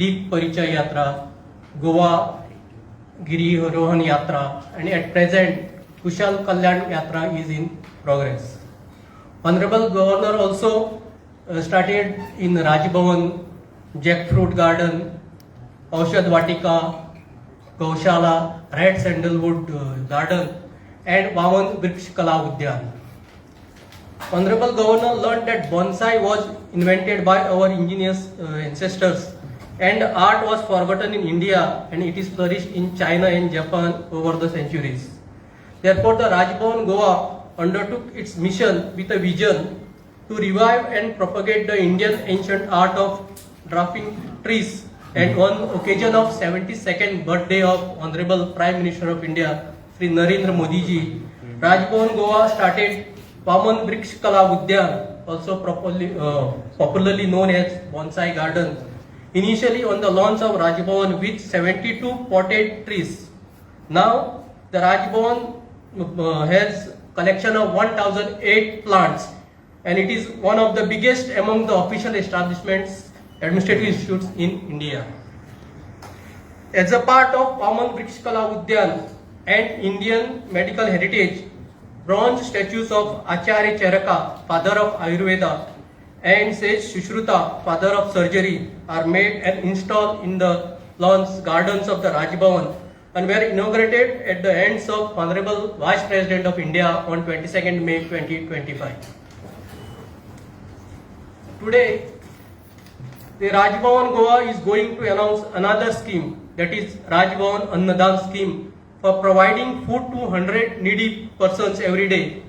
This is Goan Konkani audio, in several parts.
Deep Parichay Yatra, Goa Girirohan Yatra, and at present Kushal Kalyan Yatra is in progress. Honorable Governor also started in Raj Bhavan, Jackfruit Garden, Aushad Vatika, Gaushala, Red Sandalwood Garden, and Vaman Vriksh Kala Udyan. Honorable Governor learned that bonsai was invented by our ingenious ancestors, and art was forgotten in India, and it is flourished in China and Japan over the centuries. Therefore, the Raj Bhavan Goa undertook its mission with a vision to revive and propagate the Indian ancient art of drafting trees, and on occasion of 72nd birthday of Honorable Prime Minister of India, Sri Narendra Modi ji, Raj Bhavan Goa started Vaman Vriksh Kala Udyan, also popularly known as Bonsai Garden, initially on the lawns of Raj Bhavan with 72 potted trees. Now, the Raj Bhavan has collection of 1008 plants, and it is one of the biggest among the official establishments, administrative institutes in India. As a part of Vaman Vriksh Kala Udyan and Indian medical heritage, bronze statues of Acharya Charaka, father of Ayurveda, and Sage Sushruta, father of surgery, are made and installed in the lawns gardens of the Raj Bhavan and were inaugurated at the hands of Honorable Vice President of India on 22nd May 2025. Today, the Raj Bhavan Goa is going to announce another scheme, that is Raj Bhavan Annadan scheme, for providing food to 100 needy persons every day,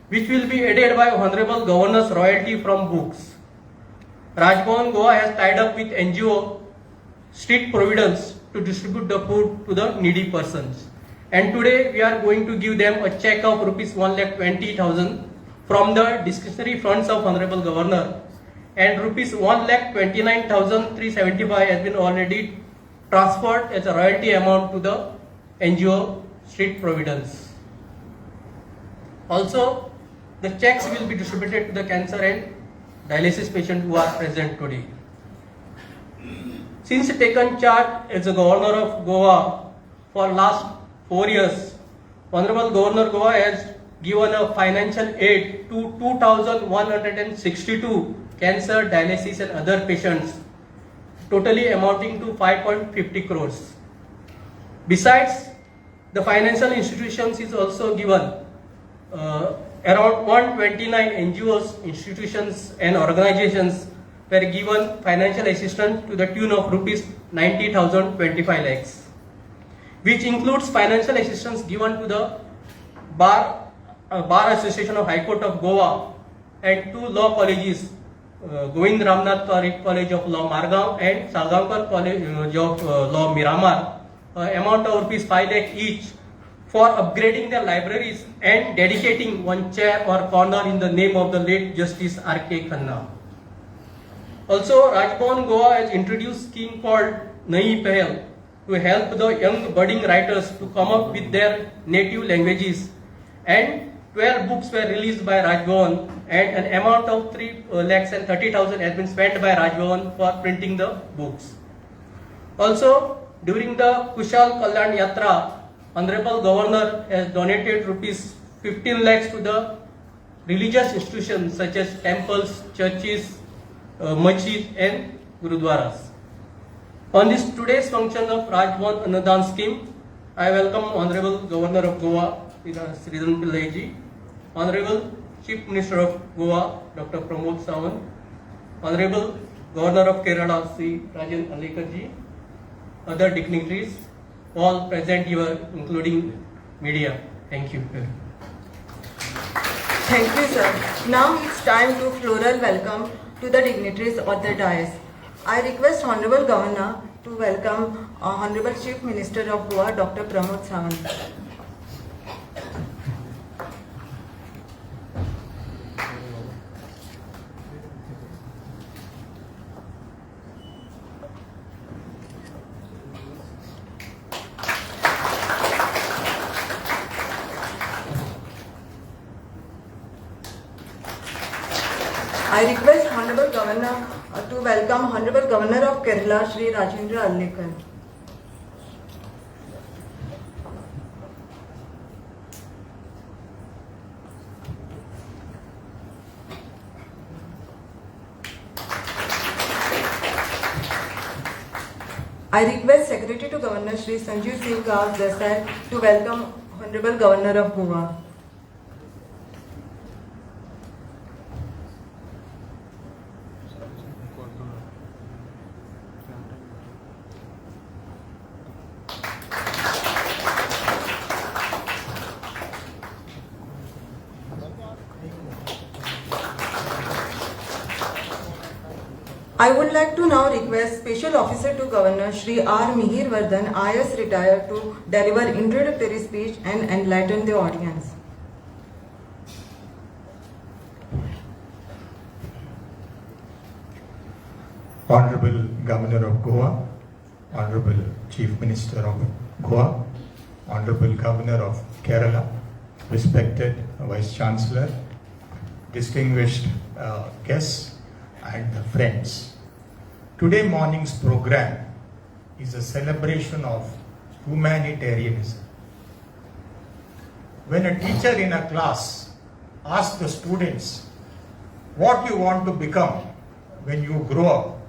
which will be aided by Honorable Governor's royalty from books. Raj Bhavan Goa has tied up with NGO Street Providence to distribute the food to the needy persons. And today we are going to give them a check of rupees 1,20,000 from the discretionary funds of Honorable Governor, and rupees 1,29,375 has been already transferred as a royalty amount to the NGO Street Providence. Also, the checks will be distributed to the cancer and dialysis patients who are present today. Since taken charge as a governor of Goa for last 4 years, Honorable Governor Goa has given a financial aid to 2,162 cancer, dialysis and other patients, totally amounting to 5.50 crores. Besides, the financial institutions is also given around 129 NGOs, institutions and organizations were given financial assistance to the tune of rupees 90,025 lakhs, which includes financial assistance given to the Bar Association of High Court of Goa and two law colleges, Govind Ramnath College of Law Margao and Salgaonkar College of Law Miramar, amount of rupees 5 lakh each for upgrading their libraries and dedicating one chair or corner in the name of the late Justice R.K. Khanna. Also, Raj Bhavan Goa has introduced scheme called Nayi Pehel to help the young budding writers to come up with their native languages, and 12 books were released by Raj Bhavan, and an amount of 3,30,000 has been spent by Raj Bhavan for printing the books. Also, during the Kushal Kalyan Yatra, Honorable Governor has donated rupees 15 lakhs to the religious institutions such as temples, churches, masjid and gurudwaras. On this today's function of Raj Bhavan Annadan scheme, I welcome Honorable Governor of Goa, Sridharan Pillai ji, Honorable Chief Minister of Goa, Dr. Pramod Sawant, Honorable Governor of Kerala, Sri Rajan Arlekar ji, other dignitaries, all present here, including media. Thank you. Thank you, sir. Now it's time to floral welcome to the dignitaries of the dais. I request Honorable Governor to welcome Honorable Chief Minister of Goa, Dr. Pramod Sawant. I request Honorable Governor to welcome Honorable Governor of Kerala, Shri Rajendra Arlekar. I request Secretary to Governor Shri Sanjeev Singh Gaur Desai to welcome Honorable Governor of Goa. I would like to now request Special Officer to Governor Shri R. Mihir Vardhan, IS retired, to deliver introductory speech and enlighten the audience. Honorable Governor of Goa, Honorable Chief Minister of Goa, Honorable Governor of Kerala, respected Vice Chancellor, distinguished guests and friends. Today morning's program is a celebration of humanitarianism. When a teacher in a class asks the students what you want to become when you grow up,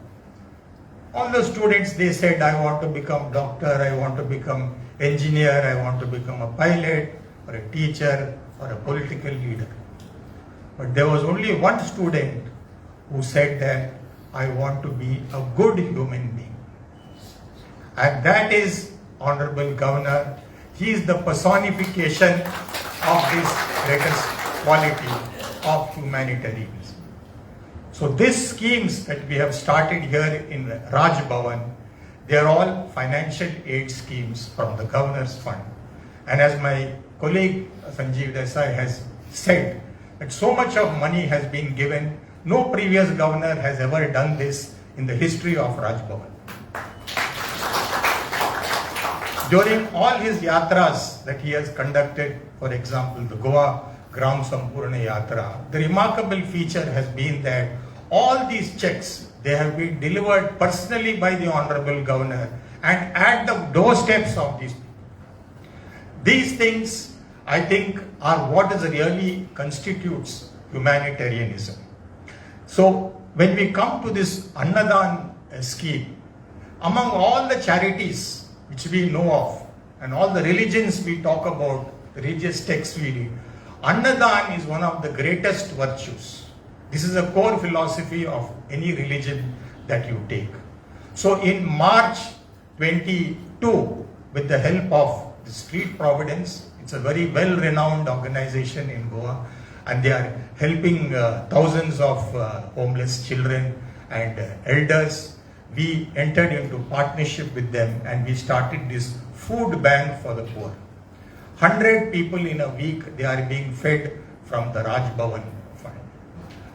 all the students, they said, I want to become doctor, I want to become engineer, I want to become a pilot or a teacher or a political leader. But there was only one student who said that I want to be a good human being. And that is Honorable Governor. He is the personification of this greatest quality of humanitarianism. So these schemes that we have started here in Raj Bhavan, they are all financial aid schemes from the Governor's Fund. And as my colleague Sanjeev Desai has said, that so much of money has been given, no previous governor has ever done this in the history of Raj Bhavan. During all his yatras that he has conducted, for example, the Goa Gram Sampurna Yatra, the remarkable feature has been that all these checks, they have been delivered personally by the Honorable Governor and at the doorsteps of these people. These things, I think, are what is really constitutes humanitarianism. So, when we come to this Annadan scheme, among all the charities which we know of and all the religions we talk about, the religious texts we read, Annadan is one of the greatest virtues. This is a core philosophy of any religion that you take. So in March 22, with the help of the Street Providence, it's a very well-renowned organization in Goa, and they are helping thousands of homeless children and elders. We entered into partnership with them and we started this food bank for the poor. 100 people in a week, they are being fed from the Raj Bhavan fund.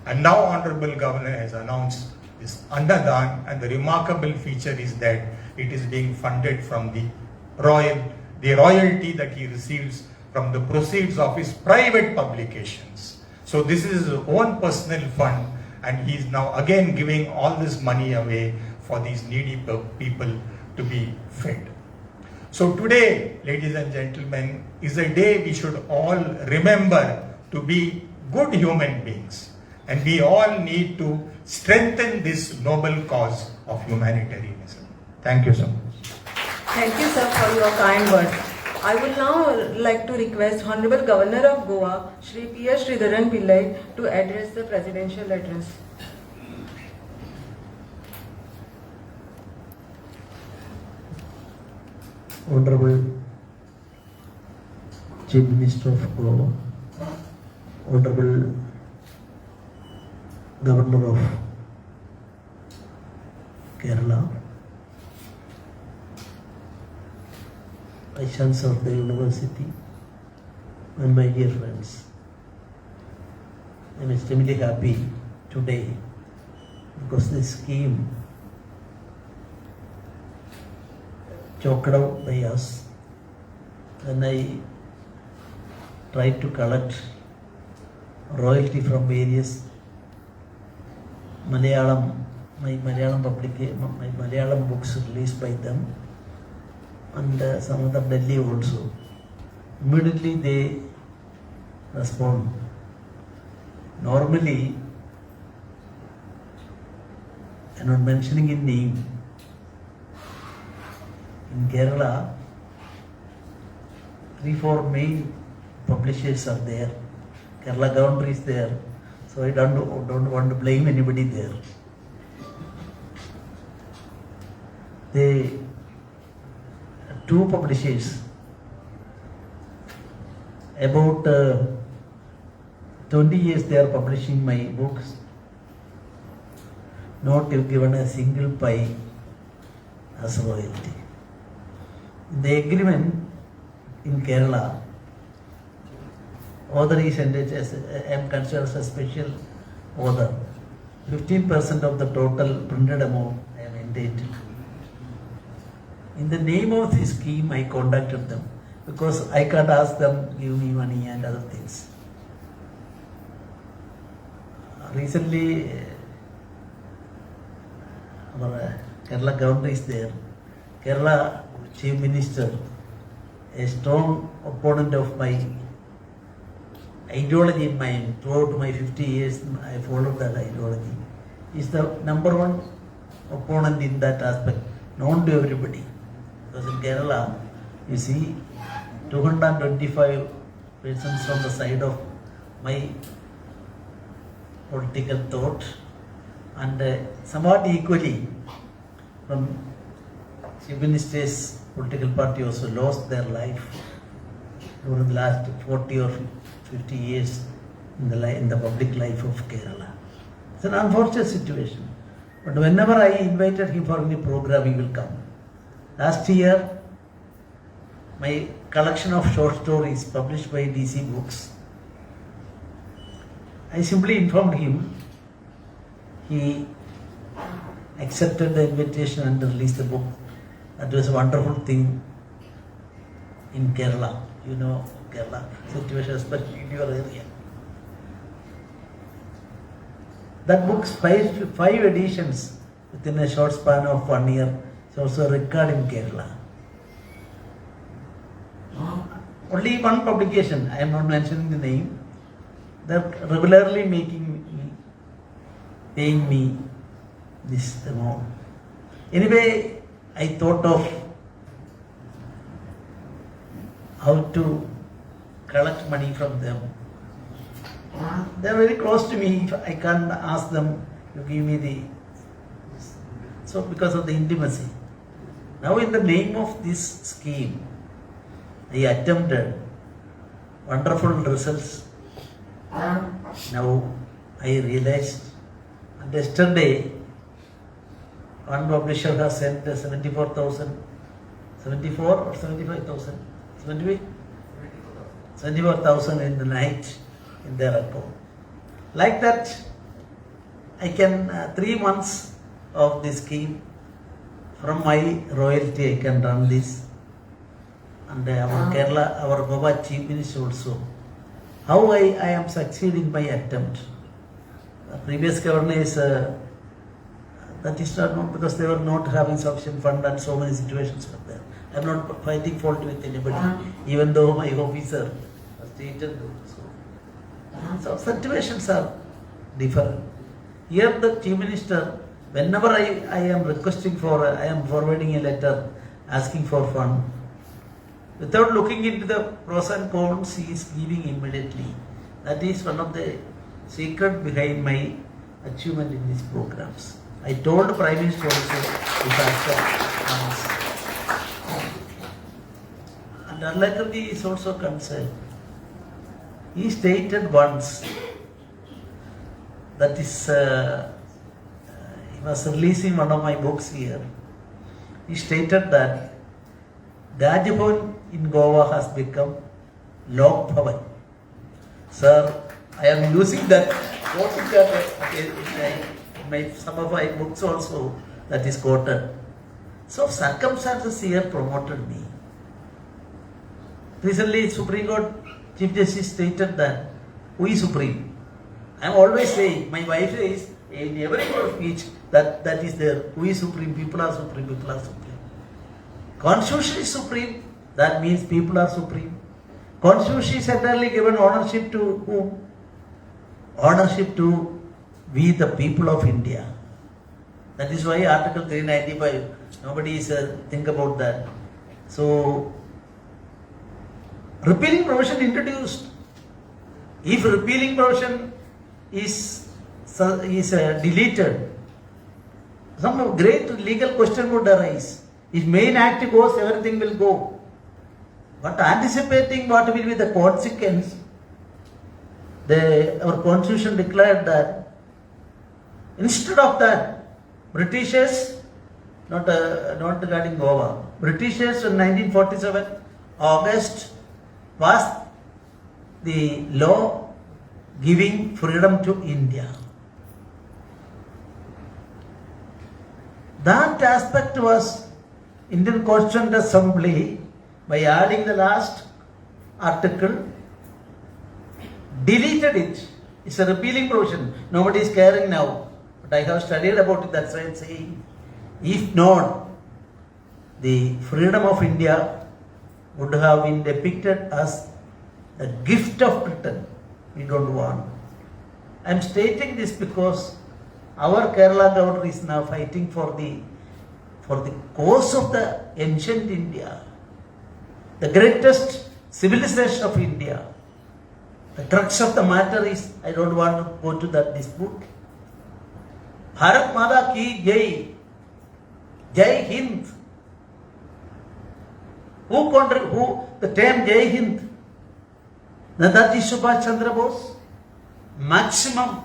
And now Honorable Governor has announced this Annadan, and the remarkable feature is that it is being funded from the royalty that he receives from the proceeds of his private publications. So this is his own personal fund, and he is now again giving all this money away for these needy people to be fed. So today, ladies and gentlemen, is a day we should all remember to be good human beings. And we all need to strengthen this noble cause of humanitarianism. Thank you so much. Thank you, sir, for your kind words. I would now like to request Honorable Governor of Goa, Shri P.S. Sreedharan Pillai, to address the presidential address. Honorable Chief Minister of Goa, Honorable Governor of Kerala, Vice Chancellor of the University, and my dear friends. I am extremely happy today because this scheme chalked out by us, and I tried to collect royalty from various Malayalam, my Malayalam my Malayalam books released by them, and some other Delhi also. Immediately they respond. Normally, I am not mentioning in name. In Kerala, 3-4 main publishers are there. Kerala governor is there, so I don't want to blame anybody there. They 2 publishers, about 20 years they are publishing my books, not given a single pie as royalty. In the agreement in Kerala, author is entered as, I am considered as a special author. 15% of the total printed amount I am entitled. In the name of this scheme, I contacted them because I can't ask them give me money and other things. Recently, our Kerala governor is there. Kerala Chief Minister, a strong opponent of my ideology in mind. Throughout my 50 years, I followed that ideology. Is the number one opponent in that aspect, known to everybody. Because in Kerala, you see, 225 persons from the side of my political thought, and somewhat equally from Chief Minister's political party also lost their life during the last 40 or 50 years in the public life of Kerala. It's an unfortunate situation. But whenever I invited him for any program, he will come. Last year, my collection of short stories published by DC Books, I simply informed him. He accepted the invitation and released the book. That was a wonderful thing in Kerala. You know Kerala situation, especially in your area. That book's five editions within a short span of 1 year is also a record in Kerala. Only one publication, I am not mentioning the name, they are regularly paying me this amount. Anyway, I thought of how to collect money from them. They are very close to me. If I can't ask them to give me the... So because of the intimacy. Now in the name of this scheme, I attempted wonderful results. Now I realized, and yesterday one publisher has sent 74,000, 74 or 75,000, 74,000 in the night in their account. Like that, I can 3 months of this scheme, from my royalty I can run this. And our Kerala, our Goa Chief Minister also. How I am succeeding my attempt. The previous governor is, that is not known because they were not having sufficient fund and so many situations were there. I am not fighting fault with anybody, even though my officer stated so. So situations are different. Here the Chief Minister, whenever I am requesting for, I am forwarding a letter asking for fund, without looking into the pros and cons, he is giving immediately. That is one of the secret behind my achievement in these programs. I told Prime Minister also this aspect once. And Arlekar is also concerned. He stated once that is, he was releasing one of my books here. He stated that Raj Bhavan in Goa has become Lok Bhavan. Sir, I am using that, quoting that in my, some of my books also, that is quoted. So circumstances here promoted me. Recently, Supreme Court Chief Justice stated that, who is Supreme? I am always saying, my wife says, In every speech, that is there. Who is supreme? People are supreme. People are supreme. Constitution is supreme. That means people are supreme. Constitution is entirely given ownership to whom? Ownership to we the people of India. That is why Article 395, nobody is think about that. So, repealing provision introduced. If repealing provision is deleted, some great legal question would arise. If main act goes, everything will go. But anticipating what will be the consequence, our constitution declared that instead of that, Britishers, not regarding Goa, Britishers in 1947 August passed the law giving freedom to India. That aspect was Indian Constituent Assembly, by adding the last article, deleted it. It's a repealing provision. Nobody is caring now. But I have studied about it, that's why I am saying, if not, the freedom of India would have been depicted as the gift of Britain. We don't want. I am stating this because our Kerala governor is now fighting for the cause of the ancient India, the greatest civilization of India. The crux of the matter is, I don't want to go to that dispute. Bharat Mata ki Jai, Jai Hind. Who the term Jai Hind? Netaji Subhash Chandra Bose, maximum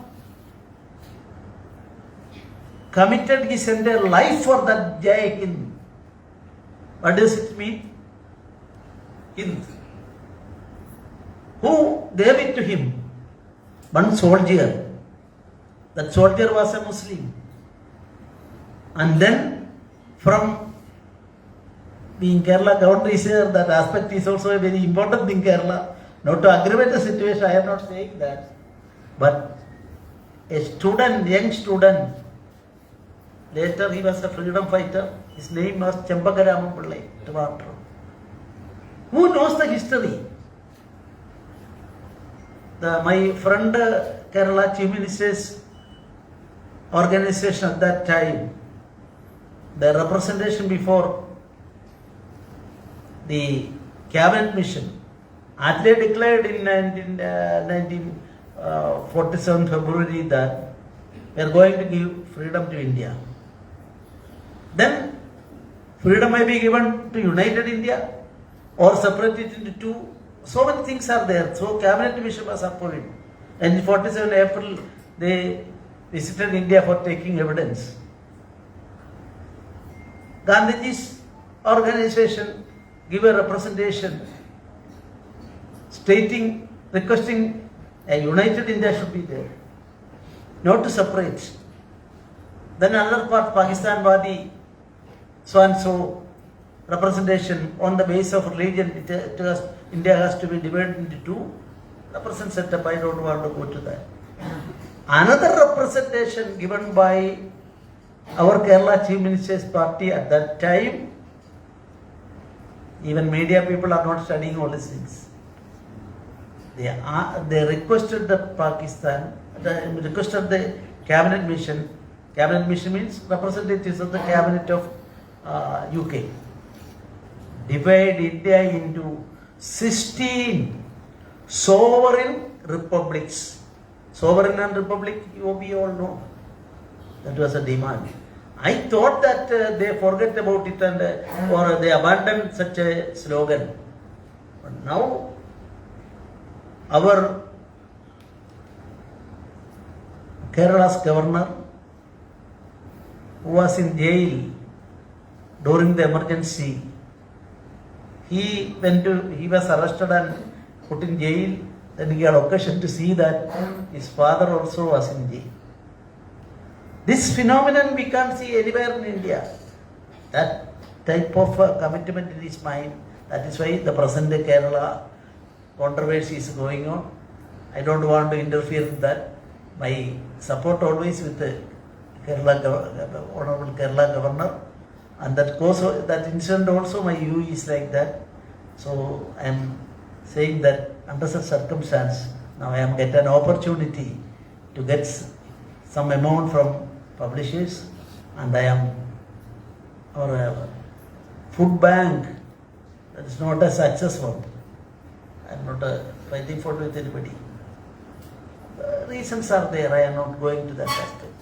committed his entire life for that Jai Hind. What does it mean? Hind. Who gave it to him? One soldier. That soldier was a Muslim. And then from being Kerala governor is here, that aspect is also a very important thing in Kerala. Not to aggravate the situation, I am not saying that. But a student, young student, later he was a freedom fighter. His name was Chempakaraman Pillai, Trivandrum. Who knows the history? My friend Kerala Chief Minister's organization at that time, the representation before the cabinet mission, Attlee declared in 1947 February that we are going to give freedom to India. Then freedom may be given to united India or separate it into two. So many things are there. So cabinet mission was appointed. And in 47 April they visited India for taking evidence. Gandhiji's organization gave a representation stating, requesting a united India should be there, not to separate. Then another part, Pakistan Wadi, so and so representation on the base of religion, India has to be divided into two. Represent setup, I don't want to go to that. Another representation given by our Kerala Chief Minister's party at that time, even media people are not studying all these things. They requested the Pakistan, they requested the cabinet mission. Cabinet mission means representatives of the cabinet of UK. Divide India into 16 sovereign republics. Sovereign and republic, we all know. That was a demand. I thought that they forget about it and or they abandoned such a slogan. But now, our Kerala's governor, who was in jail during the emergency, he was arrested and put in jail. Then he had occasion to see that his father also was in jail. This phenomenon we can't see anywhere in India. That type of commitment in his mind. That is why the present day Kerala controversy is going on. I don't want to interfere with that. My support always with the Kerala Honorable Kerala Governor, and that goes, that incident also my view is like that. So I am saying that under such circumstance, now I am get an opportunity to get some amount from publishers, and I am our food bank. That is not a success one. I am not fighting for with anybody. Reasons are there. I am not going to that aspect.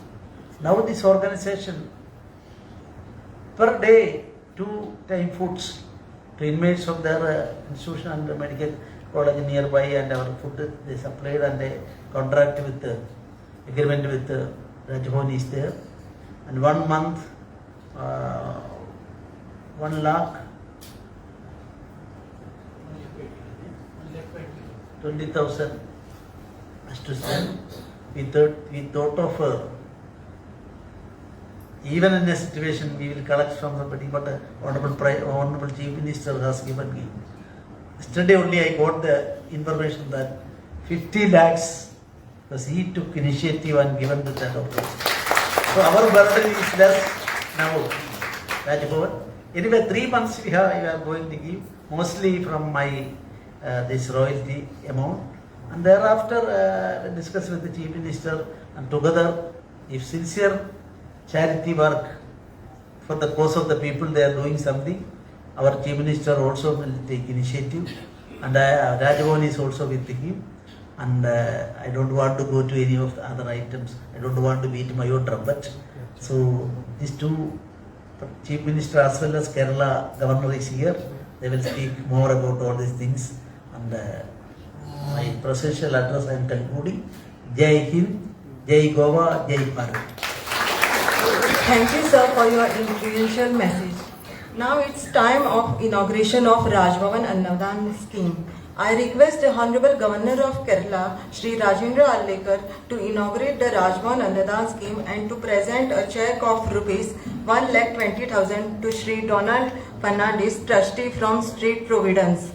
Now this organization, per day, 2 time foods to inmates of their institution and the medical college nearby, and our food they supplied, and a contract with agreement with Raj Bhavan is there. And 1 month, 1,20,000 has to spend. We thought of even in a situation we will collect from somebody, but Honorable Chief Minister has given me. Yesterday only I got the information that 50 lakhs, because he took initiative and given to that organization. So our burden is less now, Raj Bhavan. Anyway, 3 months we are going to give, mostly from my this royalty amount, and thereafter discuss with the Chief Minister, and together, if sincere charity work for the cause of the people, they are doing something, our Chief Minister also will take initiative, and Raj Bhavan is also with him. And I don't want to go to any of the other items. I don't want to beat my own trumpet. So these two, Chief Minister as well as Kerala Governor is here. They will speak more about all these things. And my presidential address I am concluding. Jai Hind, Jai Goa, Jai Bharat. Thank you, sir, for your influential message. Now it's time of inauguration of Raj Bhavan Annadan scheme. I request the Honorable Governor of Kerala, Shri Rajendra Arlekar, to inaugurate the Raj Bhavan Annadan scheme and to present a check of rupees 1,20,000 to Shri Donald Fernandez, trustee from Street Providence.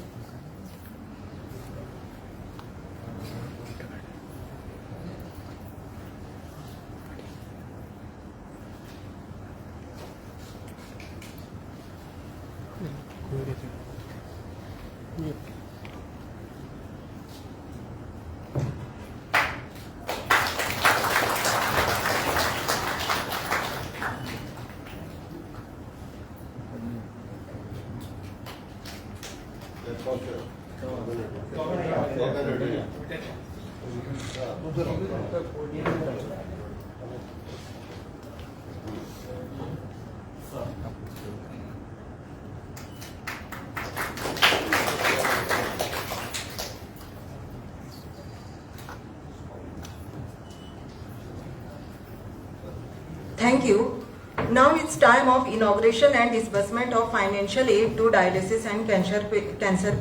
Thank you. Now it's time of inauguration and disbursement of financial aid to dialysis and cancer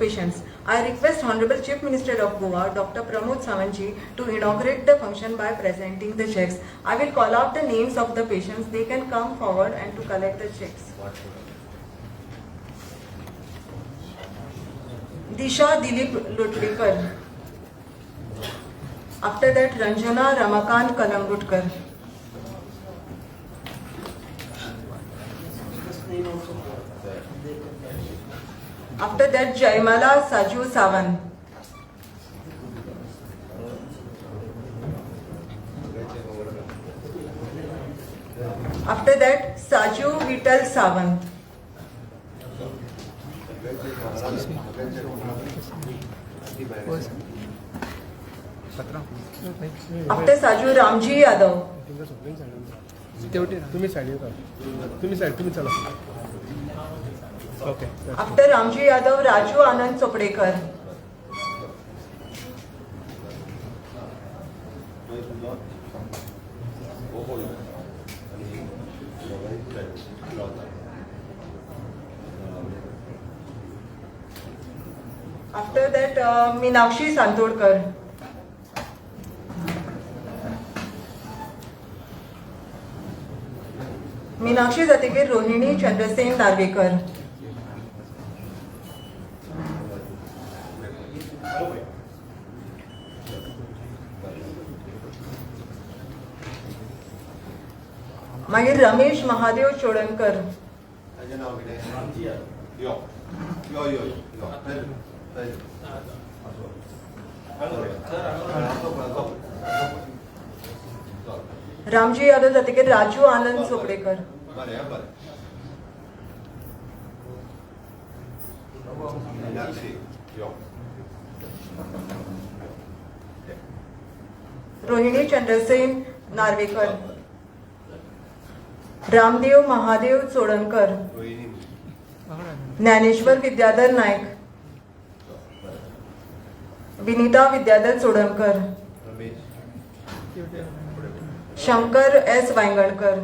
patients. I request Honorable Chief Minister of Goa, Dr. Pramod Sawant, to inaugurate the function by presenting the checks. I will call out the names of the patients. They can come forward and to collect the checks. Disha Dilip Lotlikar. After that, Ranjana Ramakant Kalangutkar. After that, Jaimala Saju Sawan. After that, Saju Vital Sawan. After Saju, Ramji Yadav. Okay. After Ramji Yadav, Raju Anand Chopdekar. After that, Meenakshi Santodkar. Meenakshi जातकीर Rohini Chandrasen Narvekar. मागीर रमेश महादेव चोडणकर. ताजें नांव कितें? यो यो यो यो. रामजी यादव जातकीर राजू आनंद चोपडेकर. बरें बरें. यो. रोहिणी चंद्रसेन नार्वेकर. रामदेव महादेव चोडणकर. ज्ञानेश्वर विद्याधर नायक. विनिता विद्याधर चोडणकर. शंकर एस वायंगणकर.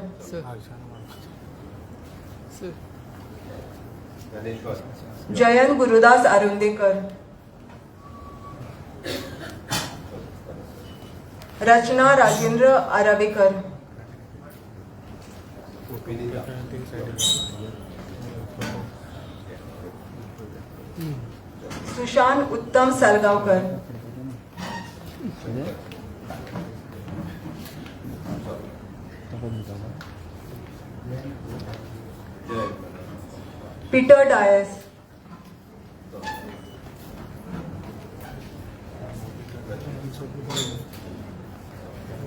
जयंत गुरुदास आरुंदेकर. रचना राजेंद्र आरावेकर. सुशांत उत्तम सालगावकर. Peter Dias.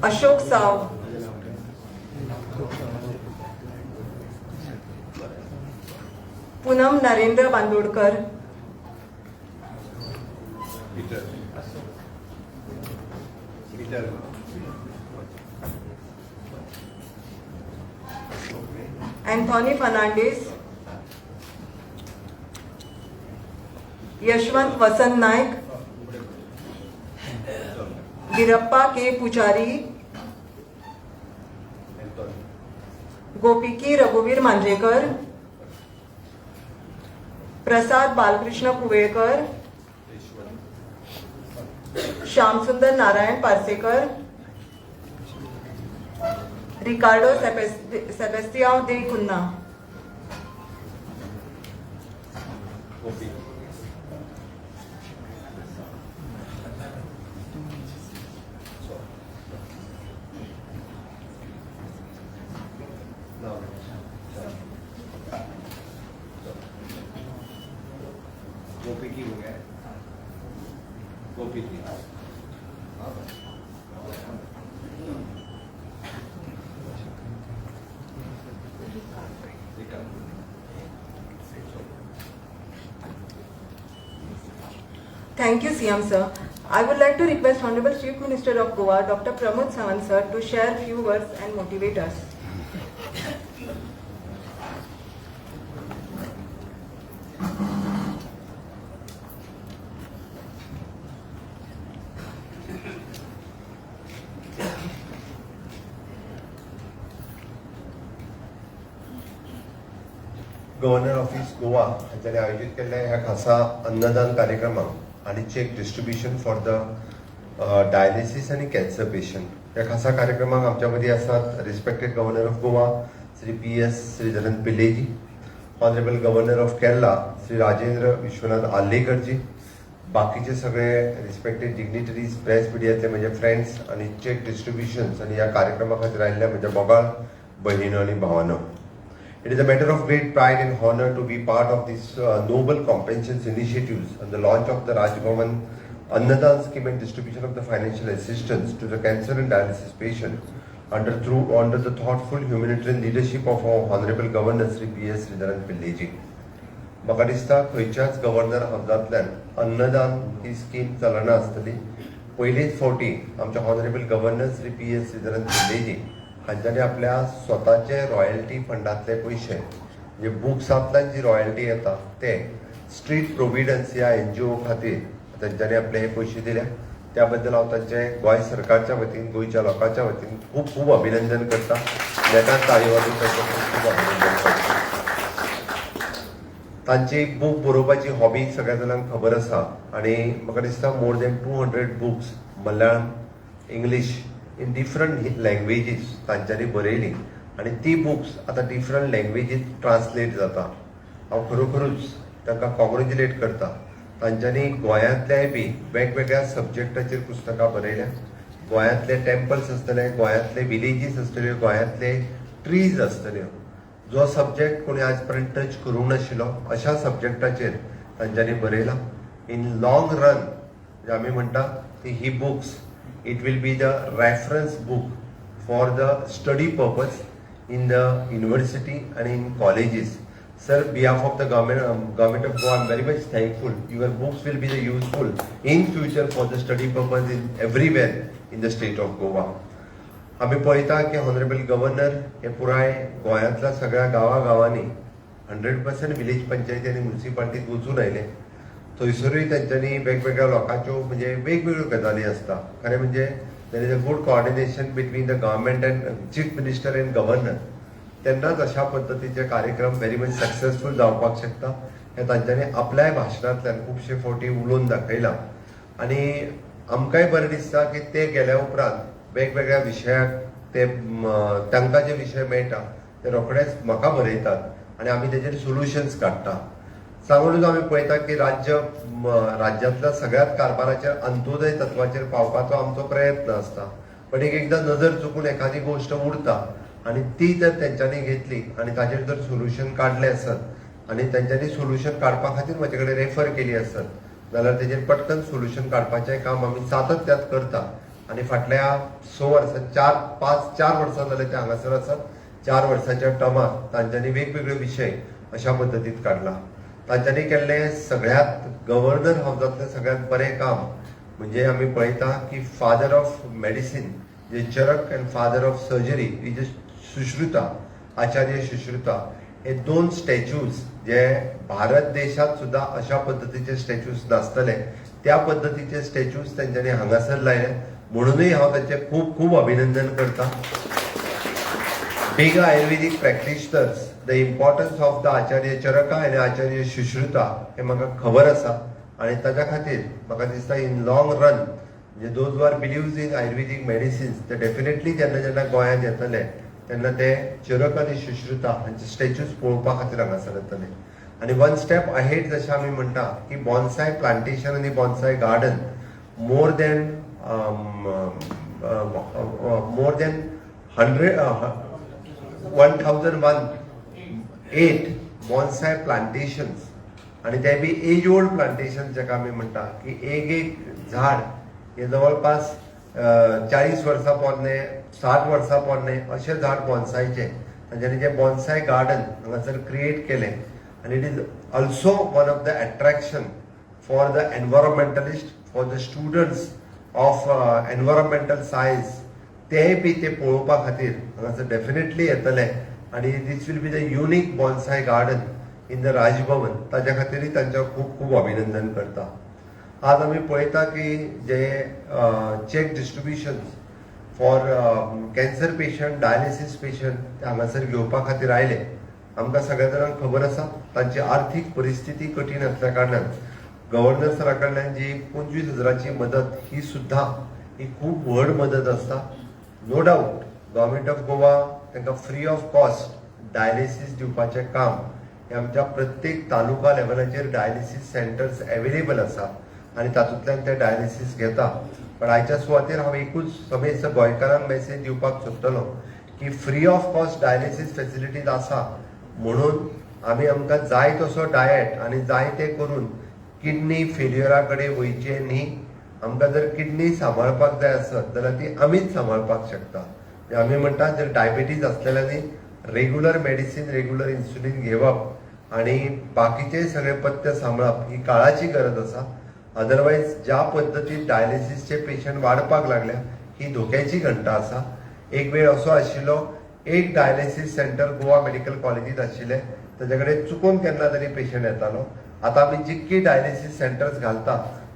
Ashok Sao. Poonam Narendra Bandodkar. Anthony Fernandes. Yashwant Vasant Naik. Veerappa K Pujari. Gopiki रघुवीर मांजरेकर. प्रसाद Balkrishna कुवेळकर. Shyamsundar Narayan Parsekar. Ricardo Sebastiao de Cunha. Gopi की हो गया. गोपी की. Thank you, CM sir. I would like to request Honorable Chief Minister of Goa, Dr. Pramod Sawant sir, to share few words and motivate us. Governor office Goa हांच्यांनी आयोजीत केल्ल्या ह्या खासा अन्नदान कार्यक्रमाक आनी cheque distribution for the dialysis आनी कॅन्सर पेशंट ह्या खासा कार्यक्रमाक आमच्या मदीं आसात respected governor of Goa Shri P S Sreedharan Pillai ji, honourable governor of Kerala Shri Rajendra Vishwanath Arlekar ji, बाकीचे सगळे रिस्पेक्टेड डिग्निटरीज, प्रेस मिडियातले म्हजे फ्रेंड्स आनी चेक डिस्ट्रिब्युशन्स आनी ह्या कार्यक्रमा खातीर आयिल्ल्या म्हज्या मोगाळ भयणीनो आनी भावानो. It is a matter of great pride and honor to be part of this noble compassion initiatives and the launch of the Raj Bhavan Annadan scheme and distribution of the financial assistance to the cancer and dialysis patient under the thoughtful humanitarian leadership of our Honorable Governor Shri P S Sreedharan Pillai ji. म्हाका दिसता खंयच्याच गव्हर्नर हावजांतल्यान अन्नदान ही स्कीम चलना आसतली. पयलीच फावटी आमच्या honourable governor Shri P S Sreedharan Pillai ji हांच्यांनी आपल्या स्वताचे रॉयल्टी फंडांतले पयशे, म्हणजे बुक्सांतल्यान जी रॉयल्टी येता ते स्ट्रीट प्रोविडन्स ह्या एनजीओ खातीर तेंच्यांनी आपले हे पयशे दिल्या. त्या बद्दल हांव तांचे गोंय सरकारच्या वतीन, गोंयच्या लोकांच्या वतीन खूब खूब अभिनंदन करता. नेटान ताळी वाजोवन तांचें खूब खूब अभिनंदन करता. तांची बूक बरोवपाची हॉबी सगळ्या जाणांक खबर आसा आनी म्हाका दिसता more than 200 books Malayalam, English in different languages तांच्यांनी बरयली आनी ती बुक्स आतां डिफरंट लँग्वेजीत ट्रान्सलेट जाता. हांव खरोखरूच तांकां कॉंग्रेच्युलेट करता. तांच्यांनी गोंयांतल्याय बी वेगवेगळ्या सब्जेक्टाचेर पुस्तकां बरयल्या. गोंयांतले टेम्पल्स आसतले, गोंयांतले विलेजीस आसतले, गोंयांतले ट्रीज आसतल्यो, जो सब्जेक्ट कोणी आज पर्यंत टच करूंक नाशिल्लो अशा सब्जेक्टाचेर तांच्यांनी बरयलां. इन लॉंग रन जे आमी म्हणटा ती ही books, it will be the reference book for the study purpose in the university and in colleges. Sir, behalf of the government of Goa, I am very much thankful. Your books will be the useful in future for the study purpose in everywhere in the state of Goa. आमी पळयता की ऑनरेबल गव्हर्नर हे पुराय गोंयांतल्या सगळ्या गांवागांवांनी 100% विलेज पंचायती आनी म्युनिसिपालिटीत वचून आयले. थंयसरूय तेंच्यांनी वेगवेगळ्या लोकांच्यो, म्हणजे वेगवेगळ्यो गजाली आसता. खरें म्हणजे there is a good coordination between the government and chief minister and governor, तेन्नाच अशा पद्दतीचे कार्यक्रम व्हेरी मच सक्सेसफूल जावपाक शकता. हें तांच्यांनी आपल्याय भाशणांतल्यान खुबशे फावटी उलोवन दाखयलां आनी आमकांय बरें दिसता की ते गेल्या उपरांत वेगवेगळ्या विशयाक ते तांकां जे विशय मेळटा ते रोखडेच म्हाका बरयतात आनी आमी तेजेर सोल्युशन्स काडटा. सांगूनच आमी पळयता की राज्यांतल्या सगळ्याच कारभाराचेर अंत्योदय तत्वाचेर पावपाचो आमचो प्रयत्न आसता, पण एक एकदां नजर चुकून एखादी गोश्ट उरता आनी ती जर तेंच्यांनी घेतली आनी ताजेर जर सोल्युशन काडलें आसत आनी तेंच्यांनी सोल्युशन काडपा खातीर म्हजे कडेन रेफर केली आसत जाल्यार तेजेर पटकन सोल्युशन काडपाचें काम आमी सातत्यात करता. आनी फाटल्या 6 वर्सां, 4, 5, 4 वर्सां जाले ते हांगासर आसात. 4 वर्सांच्या टर्मात तांच्यांनी वेगवेगळे विशय अशा पद्दतीत काडला. तांच्यांनी केल्लें सगळ्यांत गव्हर्नर हावजांतलें सगळ्यांत बरें काम म्हणजे आमी पळयता की फादर ऑफ मेडिसीन जे Charak and father of surgery is Sushruta, Acharya Sushruta, हे दोन स्टॅच्यूज जे भारत देशात सुद्दां अशा पद्दतीचे स्टॅच्यूज नासतले, त्या पद्दतीचे स्टॅच्यूज तेंच्यांनी हांगासर लायले, म्हणूनय हांव तांचें खूब खूब अभिनंदन करता. Being Ayurvedic practitioners, the importance of the Acharya Charaka आनी आचार्य सुश्रुता हे म्हाका खबर आसा आनी ताच्या खातीर म्हाका दिसता इन लॉंग रन म्हणजे those are believes in Ayurvedic medicines ते डेफिनेटली जेन्ना जेन्ना गोंयांत येतले तेन्ना ते चरक आनी सुश्रुता हांचे स्टॅच्यूज पळोवपा खातीर हांगासर येतले. आनी वन स्टेप अहेड जशें आमी म्हणटा की बॉन्साय प्लांटेशन आनी bonsai garden, more than 100 1018 bonsai plantations आणि ते बी एज ओल्ड प्लांटेशन, जाका आमी म्हणटा की एक एक झाड हे जवळपास 40 वर्सां पोरणे, 60 वर्सां पोरणे अशें झाड बॉन्सायचे तांच्यांनी जे बॉन्साय गार्डन हांगासर क्रिएट केलें आनी it is also one of the attraction for the environmentalist, for the students of environmental science. तेय बी ते पळोवपा खातीर हांगासर डेफिनेटली येतले आनी this will be the unique bonsai garden in the Raj Bhavan. ताच्या खातीरय तांचें खूब खूब अभिनंदन करता. आज आमी पळयता की जे cheque distribution for cancer patient, dialysis patient ते हांगासर घेवपा खातीर आयले. आमकां सगळ्या जाणांक खबर आसा, तांची आर्थीक परिस्थिती कठीण आसल्या कारणान गव्हर्नर सरा कडल्यान जी 25,000ची मदत ही सुद्दां ही खूब व्हड मदत आसता. No doubt government of Goa तांकां फ्री ऑफ कॉस्ट डायलिसीस दिवपाचें काम हें आमच्या प्रत्येक तालुका लेवलाचेर डायलिसीस सेंटर्स एवेलेबल आसा आनी तातूंतल्यान ते डायलिसीस घेता. पण आयच्या सुवातेर हांव एकूच समेस्त गोंयकारांक मेसेज दिवपाक सोदतलो की free of cost dialysis facilities आसा म्हणून आमी आमकां जाय तसो डायट आनी जाय तें करून किडनी फेल्युअरा कडेन वयचें न्ही. आमकां जर किडनी सांबाळपाक जाय आसत जाल्यार ती आमीच सांबाळपाक शकता. म्हणजे आमी म्हणटा, जर डायबिटीज आसलेल्यांनी रेगुलर मेडिसीन, रेगुलर इन्सुलीन घेवप आनी बाकीचे सगळे पथ्य सांबाळप ही काळाची गरज आसा. अदरवायज ज्या पद्दतीन डायलिसीसचे पेशंट वाडपाक लागल्या, ही धोक्याची घंटा आसा. एक वेळ असो आशिल्लो, एक डायलिसीस सेंटर गोवा मेडिकल कॉलेजीत आशिल्लें, ताच्या कडेन चुकून केन्ना तरी पेशंट येतालो. आतां आमी जितकी डायलिसीस सेंटर्स घालता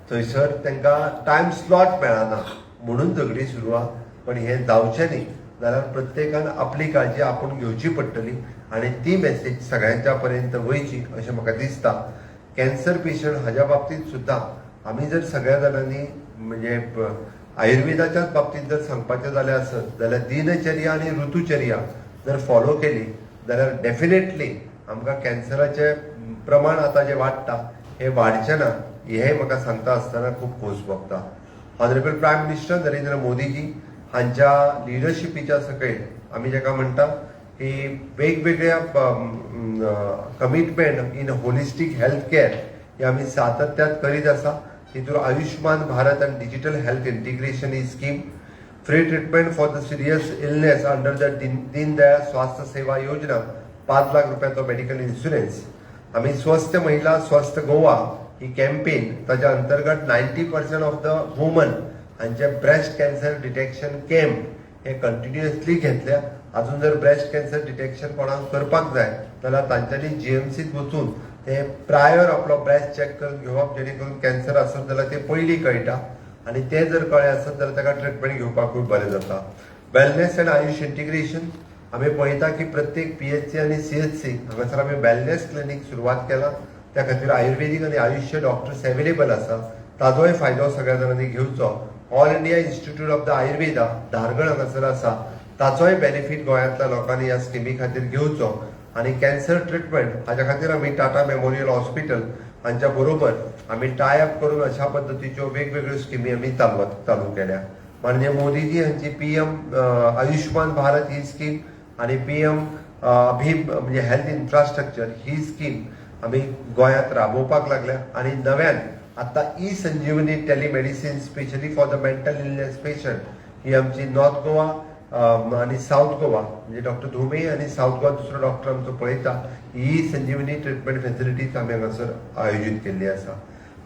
थंयसर तांकां टायम स्लॉट मेळना म्हणून झगडी सुरू आहा. पण हें जावचें न्ही जाल्यार प्रत्येकान आपली काळजी आपूण घेवची पडटली आनी ती मेसेज सगळ्यांच्या पर्यंत वयची अशें म्हाका दिसता. कॅन्सर पेशंट हाज्या बाबतींत सुद्दां आमी जर सगळ्या जाणांनी, म्हणजे आयुर्वेदाच्याच बाबतींत जर सांगपाचें जालें आसत जाल्यार दिनचर्या आनी ऋतुचर्या जर फॉलो केली जाल्यार डेफिनेटली आमकां कॅन्सराचें प्रमाण आतां जें वाडटा हें वाडचें ना, हें म्हाका सांगता आसतना खूब खोस भोगता. ऑनरेबल प्रायम मिनिस्टर नरेंद्र मोदीजी हांच्या लिडरशिपीच्या सकयल आमी जाका म्हणटा की की वेगवेगळ्या commitment in holistic health care हे आमी सातत्यात करीत आसा. तितून आयुष्मान भारत आनी digital health integration he scheme, free treatment for the serious illness under the Deendayal Swasthya Seva Yojana, 5 lakh रुपयाचो मेडिकल इन्शुरन्स, आमी स्वस्थ महिला स्वस्थ गोवा ही कॅम्पेन, ताच्या अंतर्गत 90% ऑफ the woman हांचे ब्रेस्ट कॅन्सर डिटेक्शन कॅम्प हे कंटिन्युअसली घेतल्या. अजून जर ब्रेस्ट कॅन्सर डिटेक्शन कोणाक करपाक जाय जाल्यार तांच्यांनी जीएमसीत वचून ते प्रायर आपलो ब्रेस्ट चॅक करून घेवप, जेणे करून कॅन्सर आसत जाल्यार ते पयलीं कळटा आनी ते जर कळ्ळें आसत जाल्यार ताका ट्रिटमेंट घेवपाकूय बरें जाता. वेलनेस अँड आयुष इंटिग्रेशन आमी पळयता की प्रत्येक पीएचसी आनी सीएचसी हांगासर आमी वेलनेस क्लिनीक सुरवात केला. त्या खातीर आयुर्वेदीक आनी आयुष्य डॉक्टर्स अवेलेबल आसा, ताजोय फायदो सगळ्या जाणांनी घेवचो. All India Institute of the Ayurveda Dhargal हांगासर आसा, ताचोय बेनिफीट गोंयांतल्या लोकांनी ह्या स्किमी खातीर घेवचो. आनी कॅन्सर ट्रिटमेंट हाज्या खातीर आमी टाटा मेमोरियल हॉस्पिटल हांच्या बरोबर आमी टाय अप करून अशा पद्दतीच्यो वेगवेगळ्यो स्किमी आमी चालू केल्या. माननीय मोदीजी हांची पीएम आयुष्मान भारत ही स्कीम आनी पीएम भीम म्हणजे हेल्थ इन्फ्रास्ट्रक्चर ही स्कीम आमी गोंयांत राबोवपाक लागल्या. आनी नव्यान आतां e Sanjeevani telemedicine specially for the mental illness patient ही आमची नॉर्थ गोवा आनी सावथ गोवा म्हणजे डॉक्टर धुमे आनी सावथ गोवा दुसरो डॉक्टर आमचो पळयता, ही संजीवनी ट्रिटमेंट फेसिलिटीज आमी हांगासर आयोजीत केल्ली आसा.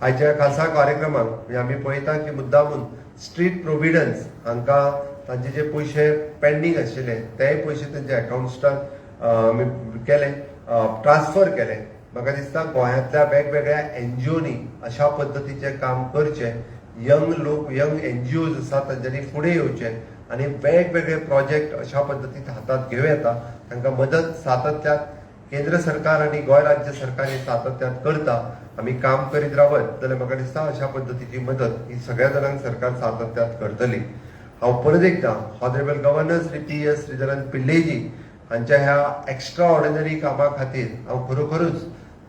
आयच्या खासा कार्यक्रमाक म्हणजे आमी पळयता की मुद्दामून स्ट्रीट प्रोविडन्स हांकां तांचे जे पयशे पेंडींग आशिल्ले तेय पयशे तांच्या अकावंट्सान आमी केले, ट्रान्सफर केले. म्हाका दिसता गोंयांतल्या वेगवेगळ्या एनजीओनी अशा पद्दतीचें काम करचें. यंग लोक, यंग एनजीओज आसा तांच्यांनी फुडें येवचें आनी वेगवेगळे प्रोजेक्ट अशा पद्दतीन हातात घेवं येता. तांकां मदत सातत्यात केंद्र सरकार आनी गोंय राज्य सरकार हे सातत्यात करता. आमी काम करीत रावत जाल्यार म्हाका दिसता अशा पद्दतीची मदत ही सगळ्या जाणांक सरकार सातत्यात करतली. हांव परत एकदां honourable governor Shri P S Sreedharan पिल्लेजी हांच्या ह्या एक्स्ट्रा ऑर्डिनरी कामा खातीर हांव खरोखरूच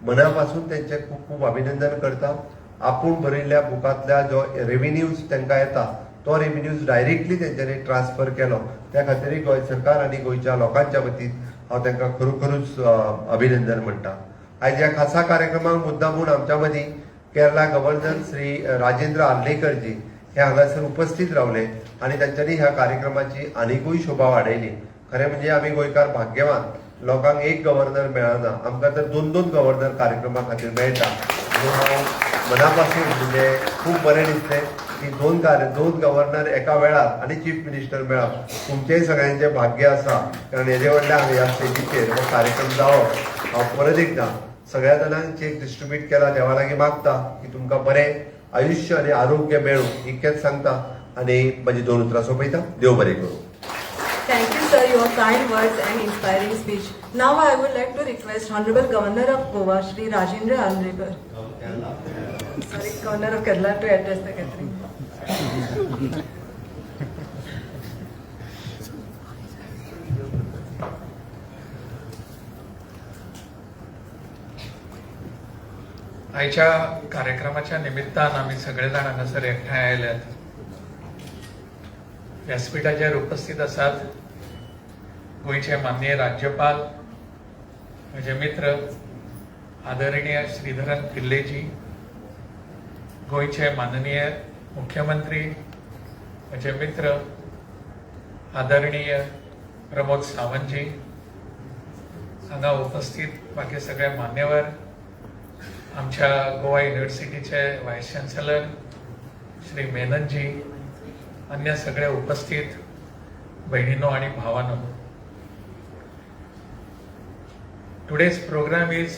मना पासून तेंचें खूब खूब अभिनंदन करता. आपूण बरयल्ल्या बुकांतल्या जो रेविन्यूज तांकां येता तो रेविन्यूज डायरेक्टली तेंच्यांनी ट्रान्सफर केलो, त्या खातीरय गोंय सरकार आनी गोंयच्या लोकांच्या वतीन हांव तांकां खरोखरूच अभिनंदन म्हणटा. आयज ह्या खासा कार्यक्रमाक मुद्दामून आमच्या मदीं केरला गव्हर्नर श्री राजेंद्र आर्लेकरजी हे हांगासर उपस्थित रावले आनी तांच्यांनी ह्या कार्यक्रमाची आनिकूय शोभा वाडयली. खरें म्हणजे आमी गोंयकार भाग्यवान, लोकांक एक गव्हर्नर मेळना, आमकां तर दोन दोन गव्हर्नर कार्यक्रमा खातीर मेळटा. म्हणून हांव मना पासून म्हणजे खूब बरें दिसलें की दोन गव्हर्नर एका वेळार आनी चीफ मिनिस्टर मेळप तुमचेय सगळ्यांचें भाग्य आसा, कारण येदे व्हडल्या ह्या स्टेजीचेर हो कार्यक्रम जावप. हांव परत एकदां सगळ्या जाणांक चेक डिस्ट्रीब्यूट केला, देवा लागीं मागता की तुमकां बरें आयुश्य आनी आरोग्य मेळूं, इतकेंच सांगता आनी म्हाजी दोन उतरां सोंपयता. देव बरें करूं. Thank you, sir, your kind words and inspiring speech. Now I would like to request Honorable Governor of Goa, Shri Rajendra Arlekar. Sorry, Governor of Kerala to address the gathering. आयच्या कार्यक्रमाच्या निमित्तान आमी सगळे जाण हांगासर एकठांय आयल्यात. व्यासपीठाचेर उपस्थित आसात गोंयचे माननीय राज्यपाल, म्हजे मित्र आदरणीय श्रीधरन पिल्लेजी, गोंयचे माननीय मुख्यमंत्री म्हजे मित्र आदरणीय प्रमोद सावंतजी, हांगा उपस्थित बाकी सगळे मान्यवर, आमच्या गोवा युनिव्हर्सिटीचे व्हायस चान्सलर श्री मेननजी, अन्य सगळे उपस्थित बहिणीनो आणि भावानो. Today's program is,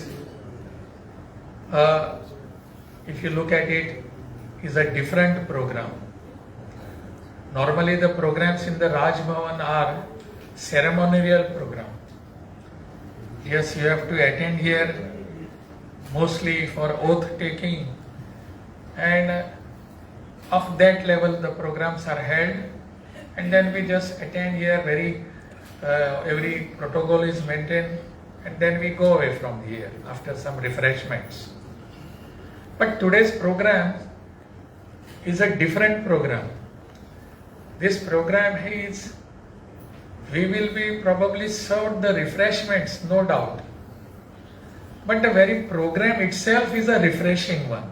if you look at it, is a different program. Normally the programs in the Raj Bhavan are ceremonial program. Yes, you have to attend here mostly for oath taking, and of that level the programs are held, and then we just attend here, very every protocol is maintained, and then we go away from here after some refreshments. But today's program is a different program. This program is We will be probably served the refreshments, no doubt, but the very program itself is a refreshing one.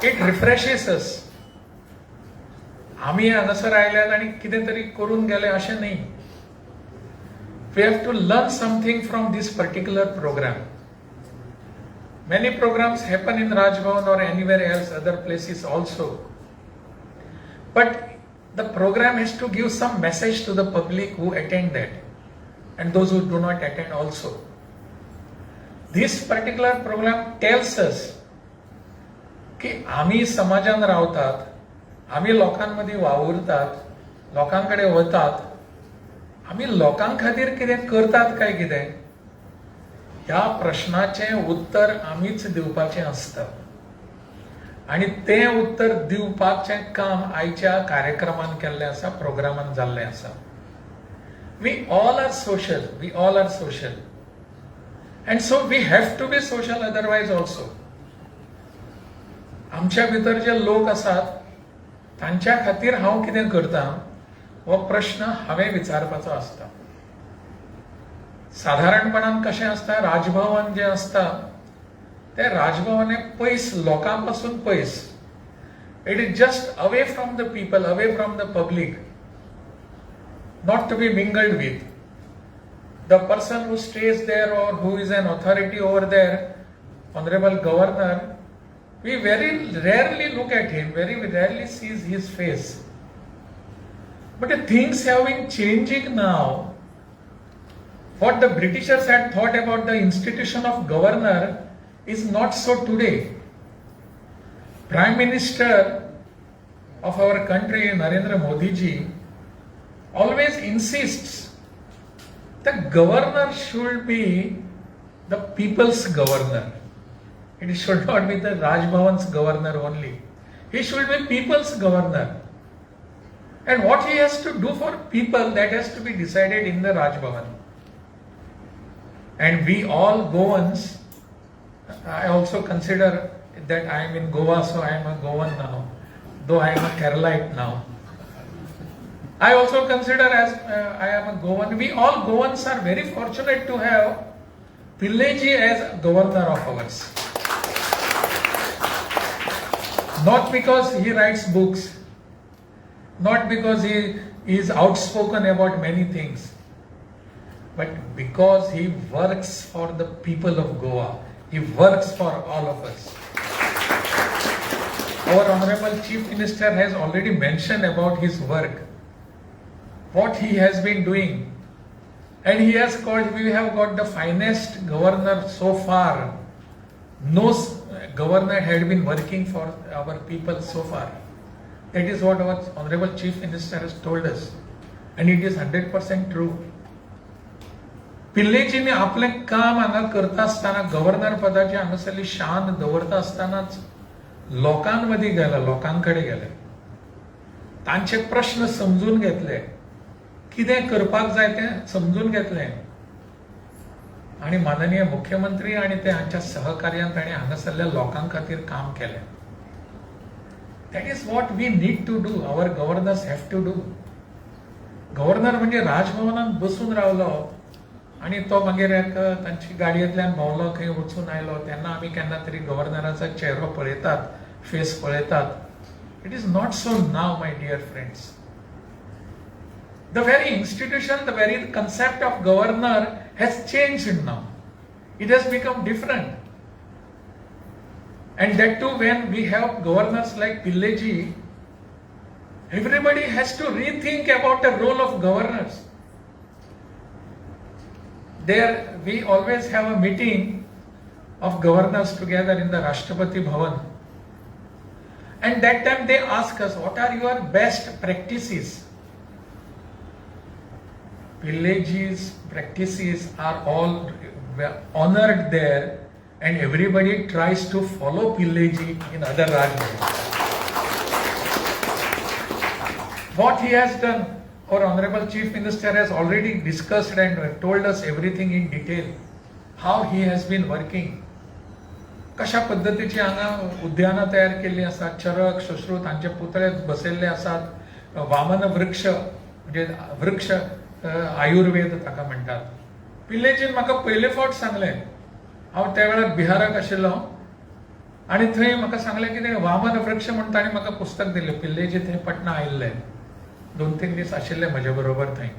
It refreshes us. आमी हांगासर आयल्यात आनी कितें तरी करून गेले अशें न्ही. We have to learn something from this particular program. Many programs happen in Raj Bhavan or anywhere else, other places also. But the program has to give some message to the public who attend that and those who do not attend also. This particular program tells us की आमी समाजान रावतात, आमी लोकांमदीं वावुरतात, लोकां कडेन वतात, आमी लोकां खातीर कितें करतात काय कितें, ह्या प्रश्नाचें उत्तर आमीच दिवपाचें आसता आनी तें उत्तर दिवपाचें काम आयच्या कार्यक्रमान केल्लें आसा, प्रोग्रामान जाल्लें आसा. We all are social. We all are social, and so we have to be social otherwise also. आमच्या भितर जे लोक आसात तांच्या खातीर हांव कितें करता हो प्रश्न हांवें विचारपाचो आसता. साधारणपणान कशें आसता, राजभवन जें आसता तें राजभवन हें पयस, लोकां पासून पयस. It is just away from the people, away from the public, not to be mingled with. The person who stays there or who is an authority over there, honorable governor, we very rarely look at him, very rarely sees his face. But the things have been changing now. What the Britishers had thought about the institution of governor is not so today. Prime Minister of our country, Narendra Modi ji, always insists the governor should be the people's governor. It should not be the Raj Bhavan's governor only. He should be people's governor. And what he has to do for people, that has to be decided in the Raj Bhavan. And we all Goans, I also consider that I am in Goa, so I am a Goan now, though I am a Keralite now. I also consider as I am a Goan. We all Goans are very fortunate to have Pilleji as governor of ours. Not because he writes books, not because he is outspoken about many things, but because he works for the people of Goa. He works for all of us. Our Honorable Chief Minister has already mentioned about his work, what he has been doing. And he has called, we have got the finest governor so far. No governor had been working for our people so far. That is what our Honorable Chief Minister has told us. And it is 100% true. पिल्लेजींनी आपलें काम हांगा करता आसतना, गव्हर्नर पदाची हांगासरली शान दवरता आसतनाच लोकांमदीं गेले, लोकां कडेन गेले, तांचे प्रश्न समजून घेतले, कितें करपाक जाय तें समजून घेतलें आनी माननीय मुख्यमंत्री आनी ते हांच्या सहकार्यान ताणें हांगासरल्या लोकां खातीर काम केलें. That is what we need to do, our governors have to do. Governor म्हणजे राजभवनात बसून रावलो आनी तो मागीर एक तांची गाडयेंतल्यान भोंवलो, खंय वचून आयलो, तेन्ना आमी केन्ना तरी गव्हर्नराचो चेहरो पळयतात, फेस पळयतात. It is not so now, my dear friends. The very institution, the very concept of governor has changed now. It has become different. And that too, when we have governors like Pilleji, everybody has to rethink about the role of governors. There, we always have a meeting of governors together in the Rashtrapati Bhavan. And that time they ask us, what are your best practices? Pilleji's practices are all honored there, and everybody tries to follow Pilleji in other Raj Bhavans. What he has done, our Honorable Chief Minister has already discussed and told us everything in detail, how he has been working. कशा पद्दतीची हांगा उद्यानां तयार केल्लीं आसात, चरक, सुश्रुत हांचे पुतळे बसयल्ले आसात, वामन वृक्ष म्हणजे वृक्ष आयुर्वेद ताका म्हणटात. पिल्लेजीन म्हाका पयले फावट सांगलें, हांव त्या वेळार बिहाराक आशिल्लो आनी थंय म्हाका सांगलें की तें वामन वृक्ष म्हूण ताणें म्हाका पुस्तक दिलें. पिल्लेजी थंय पटना आयिल्ले, 2-3 दीस आशिल्ले म्हजे बरोबर थंय,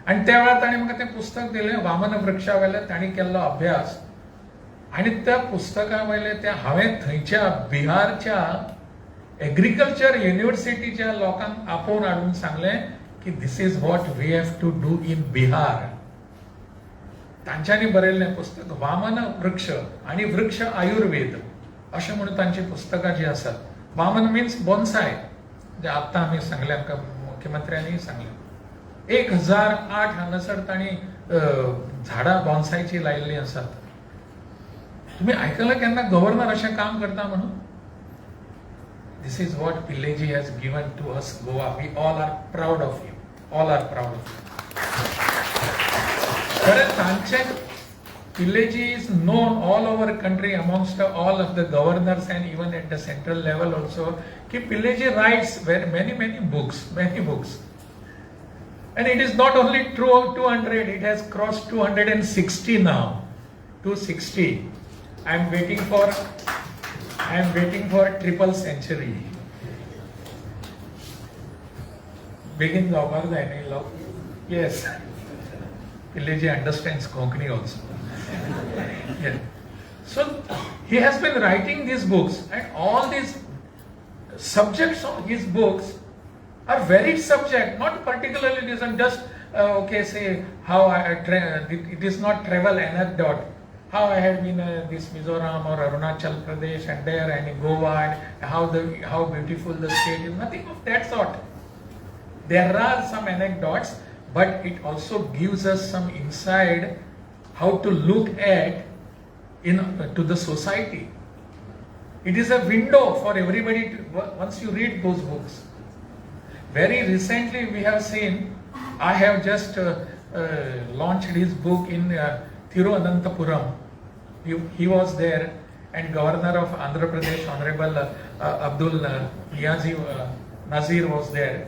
आनी त्या वेळार ताणें म्हाका तें पुस्तक दिलें वामन वृक्षा वयल्यान ताणें केल्लो अभ्यास. आनी त्या पुस्तका वयले त्या हांवें थंयच्या बिहारच्या एग्रीकल्चर युनिव्हर्सिटीच्या लोकांक आपोवन हाडून सांगलें की this is what we have to do in Bihar. तांच्यांनी बरयल्लें पुस्तक वामन वृक्ष आनी वृक्ष आयुर्वेद अशें म्हणून तांची पुस्तकां जी आसात. वामन मिन्स बोन्साय, जे आत्तां आमी सांगलें, आमकां मुख्यमंत्र्यांनीय सांगलें. 1008 हांगासर तांणी झाडां बोन्सायची लायिल्लीं आसात. तुम्ही आयकलां केन्ना गव्हर्नर अशें काम करता म्हणून? This is what Pilleji has given to us Goa. We all are proud of you, all are proud of you. खरें तांचे Pilleji is known all over country amongst all of the governors and even at the central level also की Pilleji writes very many many books, many books. And it is not only true of 200, it has crossed 260 now. 260. I am waiting for triple century. Begin जावपाक जाय न्ही लोक. Yes. Pilleji understands Konkani also. Yeah. So he has been writing these books, and all these subjects of his books are varied subject, not particularly this and just okay, say how it is not travel anecdote. How I had been this Mizoram or Arunachal Pradesh and there and in Goa and how beautiful the state is, nothing of that sort. There are some anecdotes, but it also gives us some insight how to look at in to the society. It is a window for everybody to, once you read those books. Very recently we have seen, I have just launched his book in Thiruvananthapuram. He was there, and Governor of Andhra Pradesh, Honorable Abdul Niazi Nazir was there.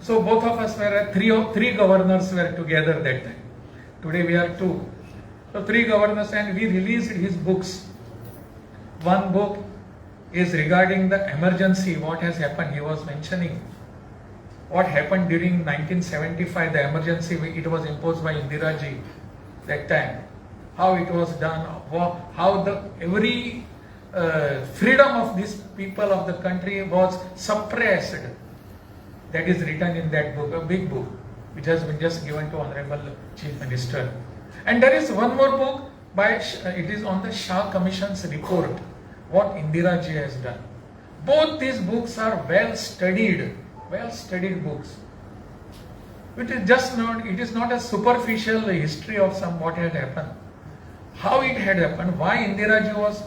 So both of us were, three governors were together that time. Today we are two. So three governors, and we released his books. One book is regarding the emergency, what has happened. He was mentioning what happened during 1975, the emergency, it was imposed by Indira ji that time. How it was done, how the every freedom of these people of the country was suppressed. That is written in that book, a big book, which has been just given to Honorable Chief Minister. And there is one more book by, it is on the Shah Commission's report, what Indira ji has done. Both these books are well studied books. It is just not, it is not a superficial history of some what had happened. How it had happened, why Indira ji was,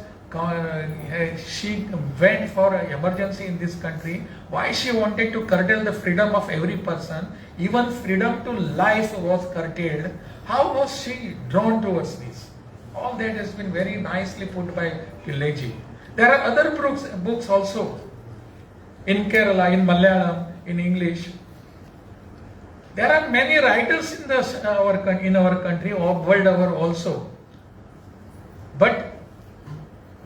she went for an emergency in this country, why she wanted to curtail the freedom of every person, even freedom to life was curtailed, how was she drawn towards this? All that has been very nicely put by Pilleji. There are other books also, in Kerala, in Malayalam, in English. There are many writers in our country, or world over also. But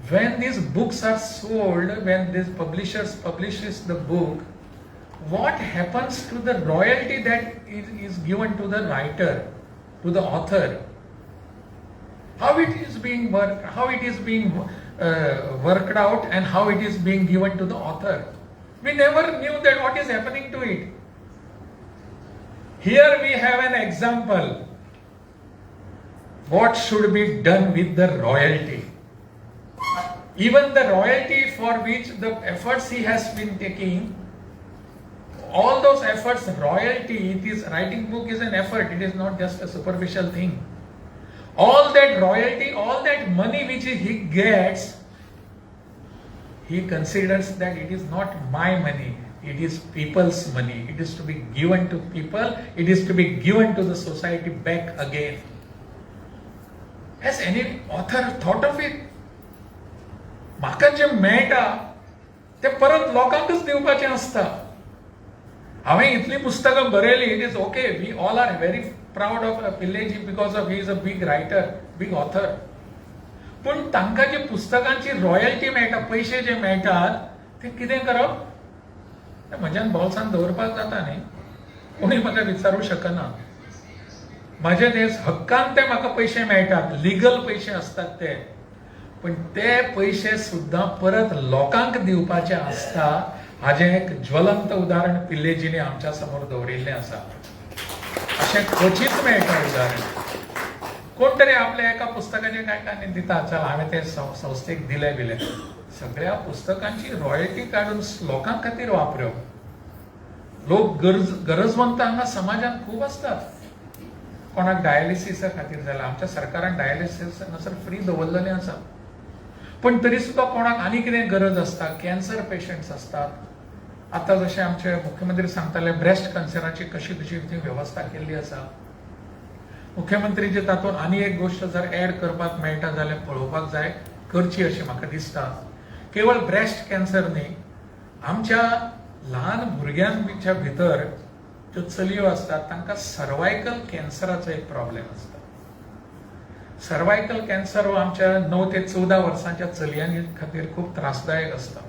when these books are sold, when these publishers publishes the book, what happens to the royalty that is given to the writer, to the author? How it is being worked, how it is being worked out, and how it is being given to the author. We never knew that what is happening to it. Here we have an example. What should be done with the royalty? Even the royalty for which the efforts he has been taking, all those efforts, royalty, it is writing book is an effort, it is not just a superficial thing. All that royalty, all that money which he gets, he considers that it is not my money, it is people's money. It is to be given to people, it is to be given to the society back again. Has any author thought of it? म्हाका जें मेळटा तें परत लोकांकच दिवपाचें आसता. हांवें इतलीं पुस्तकां बरयलीं, it is okay, we all are very proud of Pilleji because of he is a big writer, big author. पूण तांकां जी पुस्तकांची रॉयल्टी मेळटा, पयशे जे मेळटात ते कितें करप, ते म्हज्यान बोल्सान दवरपाक जाता न्ही. कोणी म्हाका विचारूं शकना. म्हजे ते हक्कान ते म्हाका पयशे मेळटात, लिगल पयशे आसतात ते, पण ते पयशे सुद्दां परत लोकांक दिवपाचे आसता. हाजें एक ज्वलंत उदाहरण पिल्लेजीने आमच्या समोर दवरिल्लें आसा. अशें क्वचीत मेळटा उदाहरण. कोण तरी आपल्या एका पुस्तकाचे काय काय दिता, चल हांवें ते संस्थेक दिले बिले. सगळ्या पुस्तकांची रॉयल्टी काडून लोकां खातीर वापरप. लोक गरजवंत हांगा समाजांत खूब आसतात. कोणाक डायलिसिसा खातीर जाल्यार आमच्या सरकारान डायलिसीस हांगासर फ्री दवरलेलें आसा, पण तरी सुद्दां कोणाक आनी कितें गरज आसता, कॅन्सर पेशंट्स आसतात. आतां जशें आमचे मुख्यमंत्री सांगताले, ब्रेस्ट कॅन्सराची कशी कशी ती वेवस्था केल्ली आसा मुख्यमंत्रीचे. तातूंत आनी एक गोश्ट जर एड करपाक मेळटा जाल्यार पळोवपाक जाय, करची अशें म्हाका दिसता. केवळ ब्रेस्ट कॅन्सर न्ही, आमच्या ल्हान भुरग्यांच्या भितर ज्यो चलयो आसतात तांकां सर्वायकल कॅन्सराचो एक प्रॉब्लेम आसता. सर्वायकल कॅन्सर हो आमच्या 9 ते 14 वर्सांच्या चलयां खातीर खूब त्रासदायक आसता.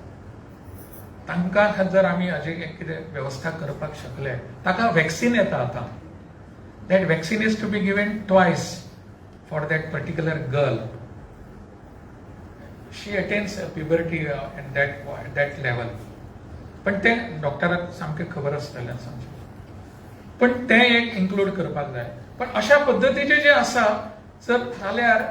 तांकां जर आमी हाजी कितें वेवस्था करपाक शकले, ताका वॅक्सिन येता आतां. That vaccine is to be given twice for that particular girl. She attains puberty at that level. पण तें डॉक्टराक सामकें खबर आसतलें सामकें, पण तें एक इन्क्लूड करपाक जाय. पण अशा पद्दतीचें जें आसा जर जाल्यार,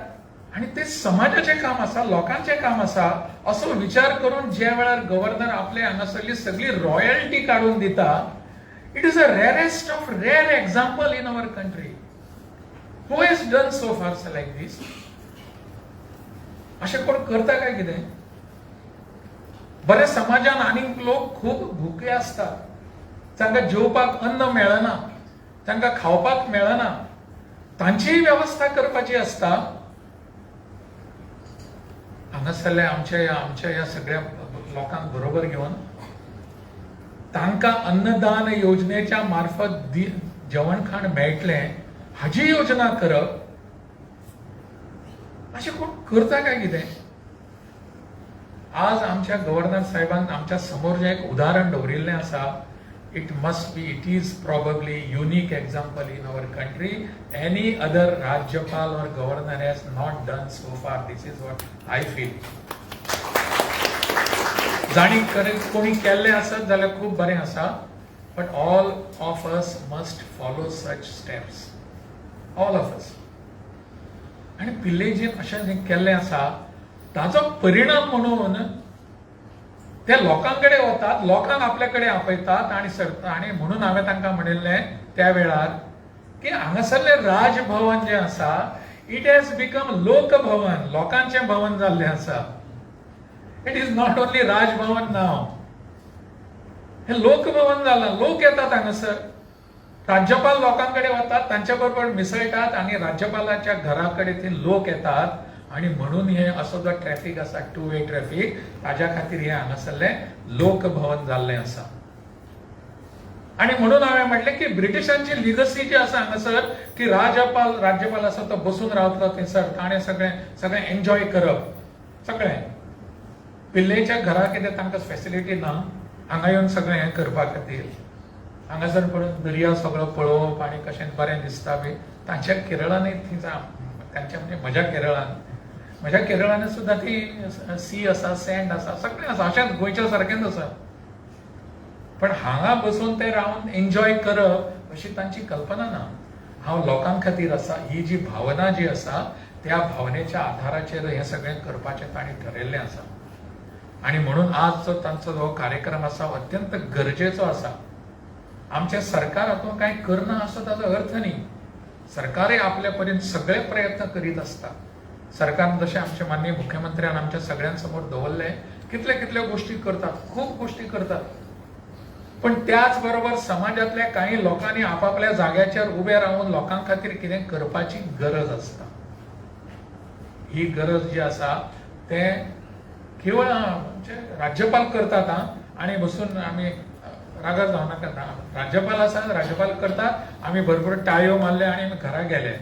आनी तें समाजाचें काम आसा, लोकांचें काम आसा असो विचार करून ज्या वेळार गव्हर्नर आपले हांगासरली सगळी रॉयल्टी काडून दिता, it is a rarest of rare example in our country. Who has done so far like this? अशें कोण करता काय कितें? बऱ्या समाजान आनीक लोक खूब भुके आसतात, तांकां जेवपाक अन्न मेळना, तांकां खावपाक मेळना, तांचीय वेवस्था करपाची आसता. हांगासरले आमच्या ह्या सगळ्या लोकांक बरोबर घेवन तांकां अन्नदान योजनेच्या मार्फत जेवण खाण मेळटलें हाजी योजना करप, अशें कोण करता काय कितें? आज आमच्या गव्हर्नर साहेबान आमच्या समोर जें एक उदाहरण दवरिल्लें आसा, it must be, it is probably unique example in our country. Any other Rajyapal or governor has not done so far. This is what I feel. जाणी कोणी केल्लें आसत जाल्यार खूब बरें आसा, but all of us must follow such steps, all of us. आनी पिल्लेजीन अशें जें केल्लें आसा ताचो परिणाम म्हणून ते लोकां कडेन वतात, लोकांक आपल्या कडेन आपयतात आनी सरता. आनी म्हणून हांवें तांकां म्हणिल्लें त्या वेळार की हांगासरलें राजभवन जें आसा, it has become Lok Bhavan, लोकांचें भवन जाल्लें आसा. It is not only Raj Bhavan now. हें लोकभवन जालां. लोक येतात हांगासर, राज्यपाल लोकां कडेन वतात, तांच्या बरोबर मिसळटात आनी राज्यपालाच्या घरा कडेन ते लोक येतात. आणि म्हणून हे असो जो ट्रॅफिक आसा, टू वे ट्रॅफिक, ताज्या खातीर हे हांगासरलें लोकभवन जाल्लें आसा. आणि म्हणून हांवें म्हटलें की ब्रिटिशांची लिगसी जी आसा हांगासर की राज्यपाल आसा तो बसून रावतलो थंयसर, ताणें सगळें सगळें एन्जॉय करप. सगळें पिल्लेच्या घरा कितें तांकां फॅसिलिटी ना हांगा येवन सगळें हें करपा खातीर? हांगासर पळोवन दर्या सगळो पळोवप आनी कशें बरें दिसता बी. तांच्या केरळानय थंय तांच्या, म्हणजे म्हज्या केरळान सुद्दां ती सी आसा, सँड आसा, सगळें आसा, अशेंच गोंयच्या सारकेंच आसा. पण हांगा बसून ते रावन एन्जॉय करप अशी तांची कल्पना ना. हांव लोकां खातीर आसा ही जी भावना जी आसा, त्या भावनेच्या आधाराचेर हें सगळें करपाचें तांणी ठरयल्लें आसा. आणि म्हणून आज जो तांचो जो कार्यक्रम आसा अत्यंत गरजेचो आसा. आमचें सरकार हातूंत कांय करना असो ताचो अर्थ न्ही. सरकारय आपल्या परीन सगळे प्रयत्न करीत आसता. सरकारान जशें आमचे माननीय मुख्यमंत्र्यान आमच्या सगळ्यां समोर दवरलें, कितले कितल्यो गोश्टी करतात, खूब गोश्टी करतात. पण त्याच बरोबर समाजातल्या काही लोकांनी आपापल्या जाग्याचेर उबे रावन लोकां खातीर कितें करपाची गरज आसता. ही गरज जी आसा ते केवळ आमचे राज्यपाल करतात. हा, आनी बसून आमी रागार जावं नाका. राज्यपाल आसा, राज्यपाल करता. आमी भरपूर टाळयो मारले आनी आमी घरा गेले.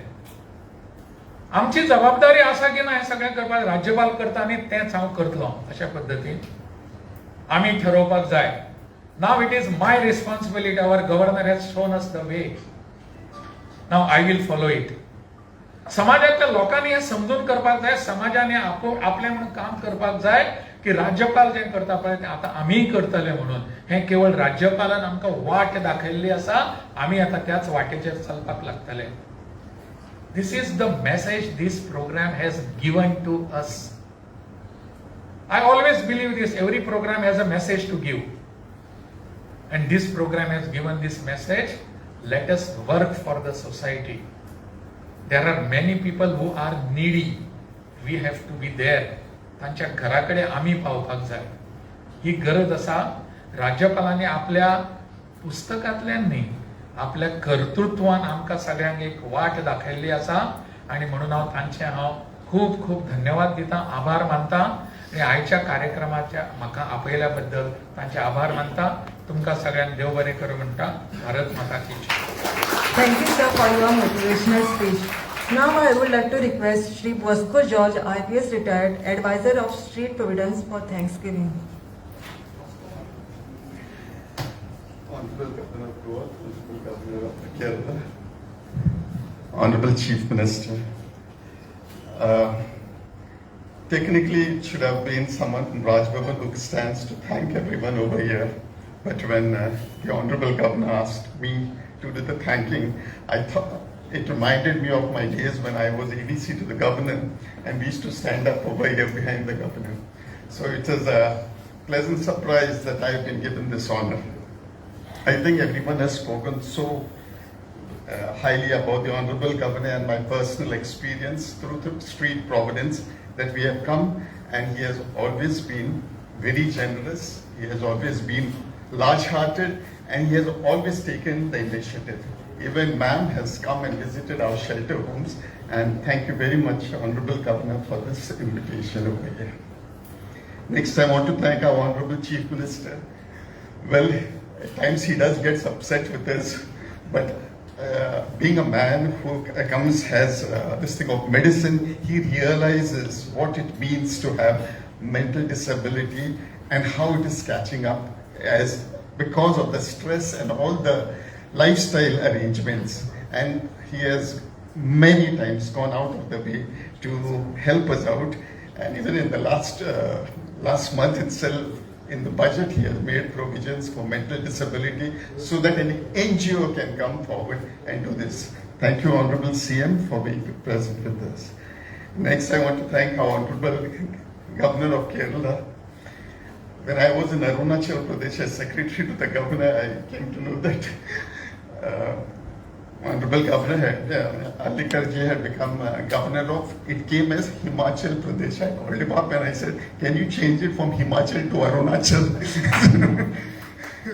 आमची जबाबदारी आसा की ना हें सगळें करपाक? राज्यपाल करता आनी तेंच हांव करतलो अशा पद्दतीन आमी ठरोवपाक जाय. Now it is my responsibility. Our governor has shown us the way, now I will follow it. समाजातल्या लोकांनी हें समजून करपाक जाय. समाजाने आपलें म्हणून काम करपाक जाय की राज्यपाल जें करता पळय तें आतां आमीय करतले म्हणून. हें केवळ राज्यपालान आमकां वाट दाखयल्ली आसा, आमी आतां त्याच वाटेचेर चलपाक लागतले. This is the message this program has given to us. I always believe this: every program has a message to give. And this program has given this message: let us work for the society. There are many people who are needy. We have to be there. तांच्या घरा कडेन आमी पावपाक जाय, ही गरज आसा. राज्यपालांनी आपल्या पुस्तकांतल्यान न्ही, आपल्या कर्तृत्वान आमकां सगळ्यांक एक वाट दाखयल्ली आसा आनी म्हणून हांव तांचे हांव खूब खूब धन्यवाद दिता, आभार मानता आनी आयच्या कार्यक्रमाच्या म्हाका आपयल्या बद्दल तांचे आभार मानता. तुमकां सगळ्यांक देव बरें करूं म्हणटा. भारत माता की जय. Thank you, sir, for your motivational speech. Now I would like to request Shri Bosco George, IPS retired, advisor of Street Providence, for thanksgiving. Honorable Governor of Goa, Honorable Governor of Kerala, Honorable Chief Minister. Technically, it should have been someone from Raj Bhavan who stands to thank everyone over here. But when the Honorable Governor asked me to do the thanking, I thought it reminded me of my days when I was ADC to the governor and we used to stand up over here behind the governor. So it is a pleasant surprise that I have been given this honor. I think everyone has spoken so highly about the Honorable Governor and my personal experience through the Street Providence that we have come, and he has always been very generous, he has always been large-hearted, and he has always taken the initiative. Even ma'am has come and visited our shelter homes, and thank you very much, Honorable Governor, for this invitation over here. Next, I want to thank our Honorable Chief Minister. Well, at times he does get upset with us, but being a man who comes, has this thing of medicine, he realizes what it means to have mental disability and how it is catching up as because of the stress and all the lifestyle arrangements. And he has many times gone out of the way to help us out. And even in the last month itself, in the budget, he has made provisions for mental disability so that an NGO can come forward and do this. Thank you, Honorable CM, for being present with us. Next, I want to thank our Honorable Governor of Kerala. When I was in Arunachal Pradesh as secretary to the governor, I came to know that Honorable Governor had, Arlekar ji had become governor of, it came as Himachal Pradesh. I called him up and I said, can you change it from Himachal to Arunachal?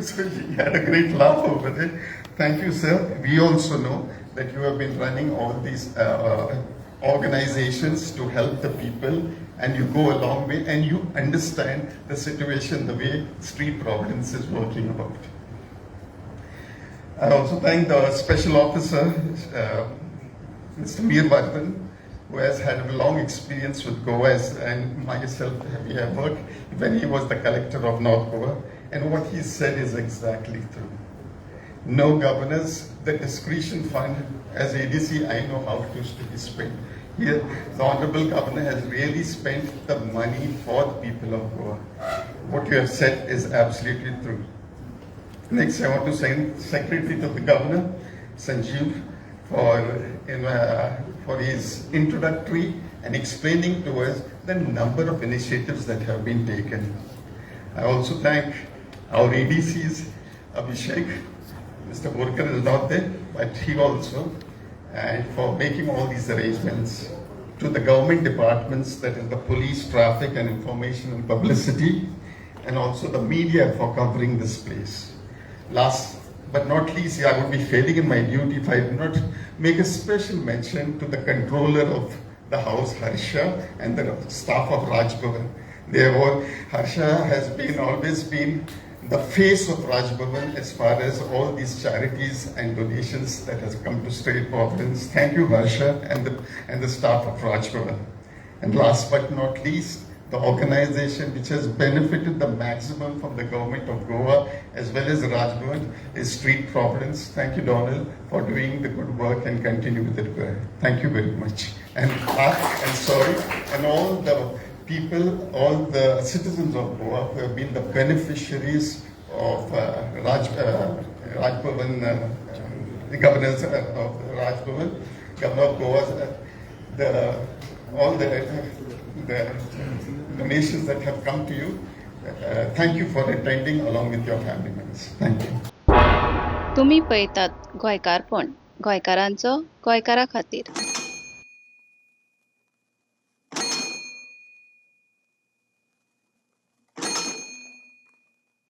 So he had a great laugh over it. Thank you, sir. We also know that you have been running all these organizations to help the people, and you go a long way and you understand the situation, the way Street Providence is working about. I also thank the special officer, Mr. Mir Vardhan, who has had a long experience with Goa, and myself, we have worked when he was the collector of North Goa, and what he said is exactly true. No governors, the discretion fund, as ADC, I know how it used to be spent. Here, the Honorable Governor has really spent the money for the people of Goa. What you have said is absolutely true. Next, I want to thank Secretary to the Governor, Sanjeev, for his introductory and explaining to us the number of initiatives that have been taken. I also thank our ADCs, Abhishek, Mr. Borkar is not there, but he also, and for making all these arrangements. To the government departments, that is the police, traffic and information and publicity, and also the media for covering this place. Last but not least, I would be failing in my duty if I did not make a special mention to the controller of the house, Harsha, and the staff of Raj Bhavan. They have all, Harsha has been always been the face of Raj Bhavan as far as all these charities and donations that has come to State Providence. Thank you, Harsha, and the staff of Raj Bhavan. And last but not least, the organization which has benefited the maximum from the government of Goa as well as Raj Bhavan is Street Providence. Thank you, Donald, for doing the good work and continue with it. Thank you very much. And sorry, and all the people, all the citizens of Goa who have been the beneficiaries of Raj Bhavan, the governors of Raj Bhavan, Governor of Goa, all the donations that have come to you. Thank you for attending along with your family members. Thank you. तुमी पळयतात गोंयकारपण, गोंयकारांचो गोंयकारा खातीर.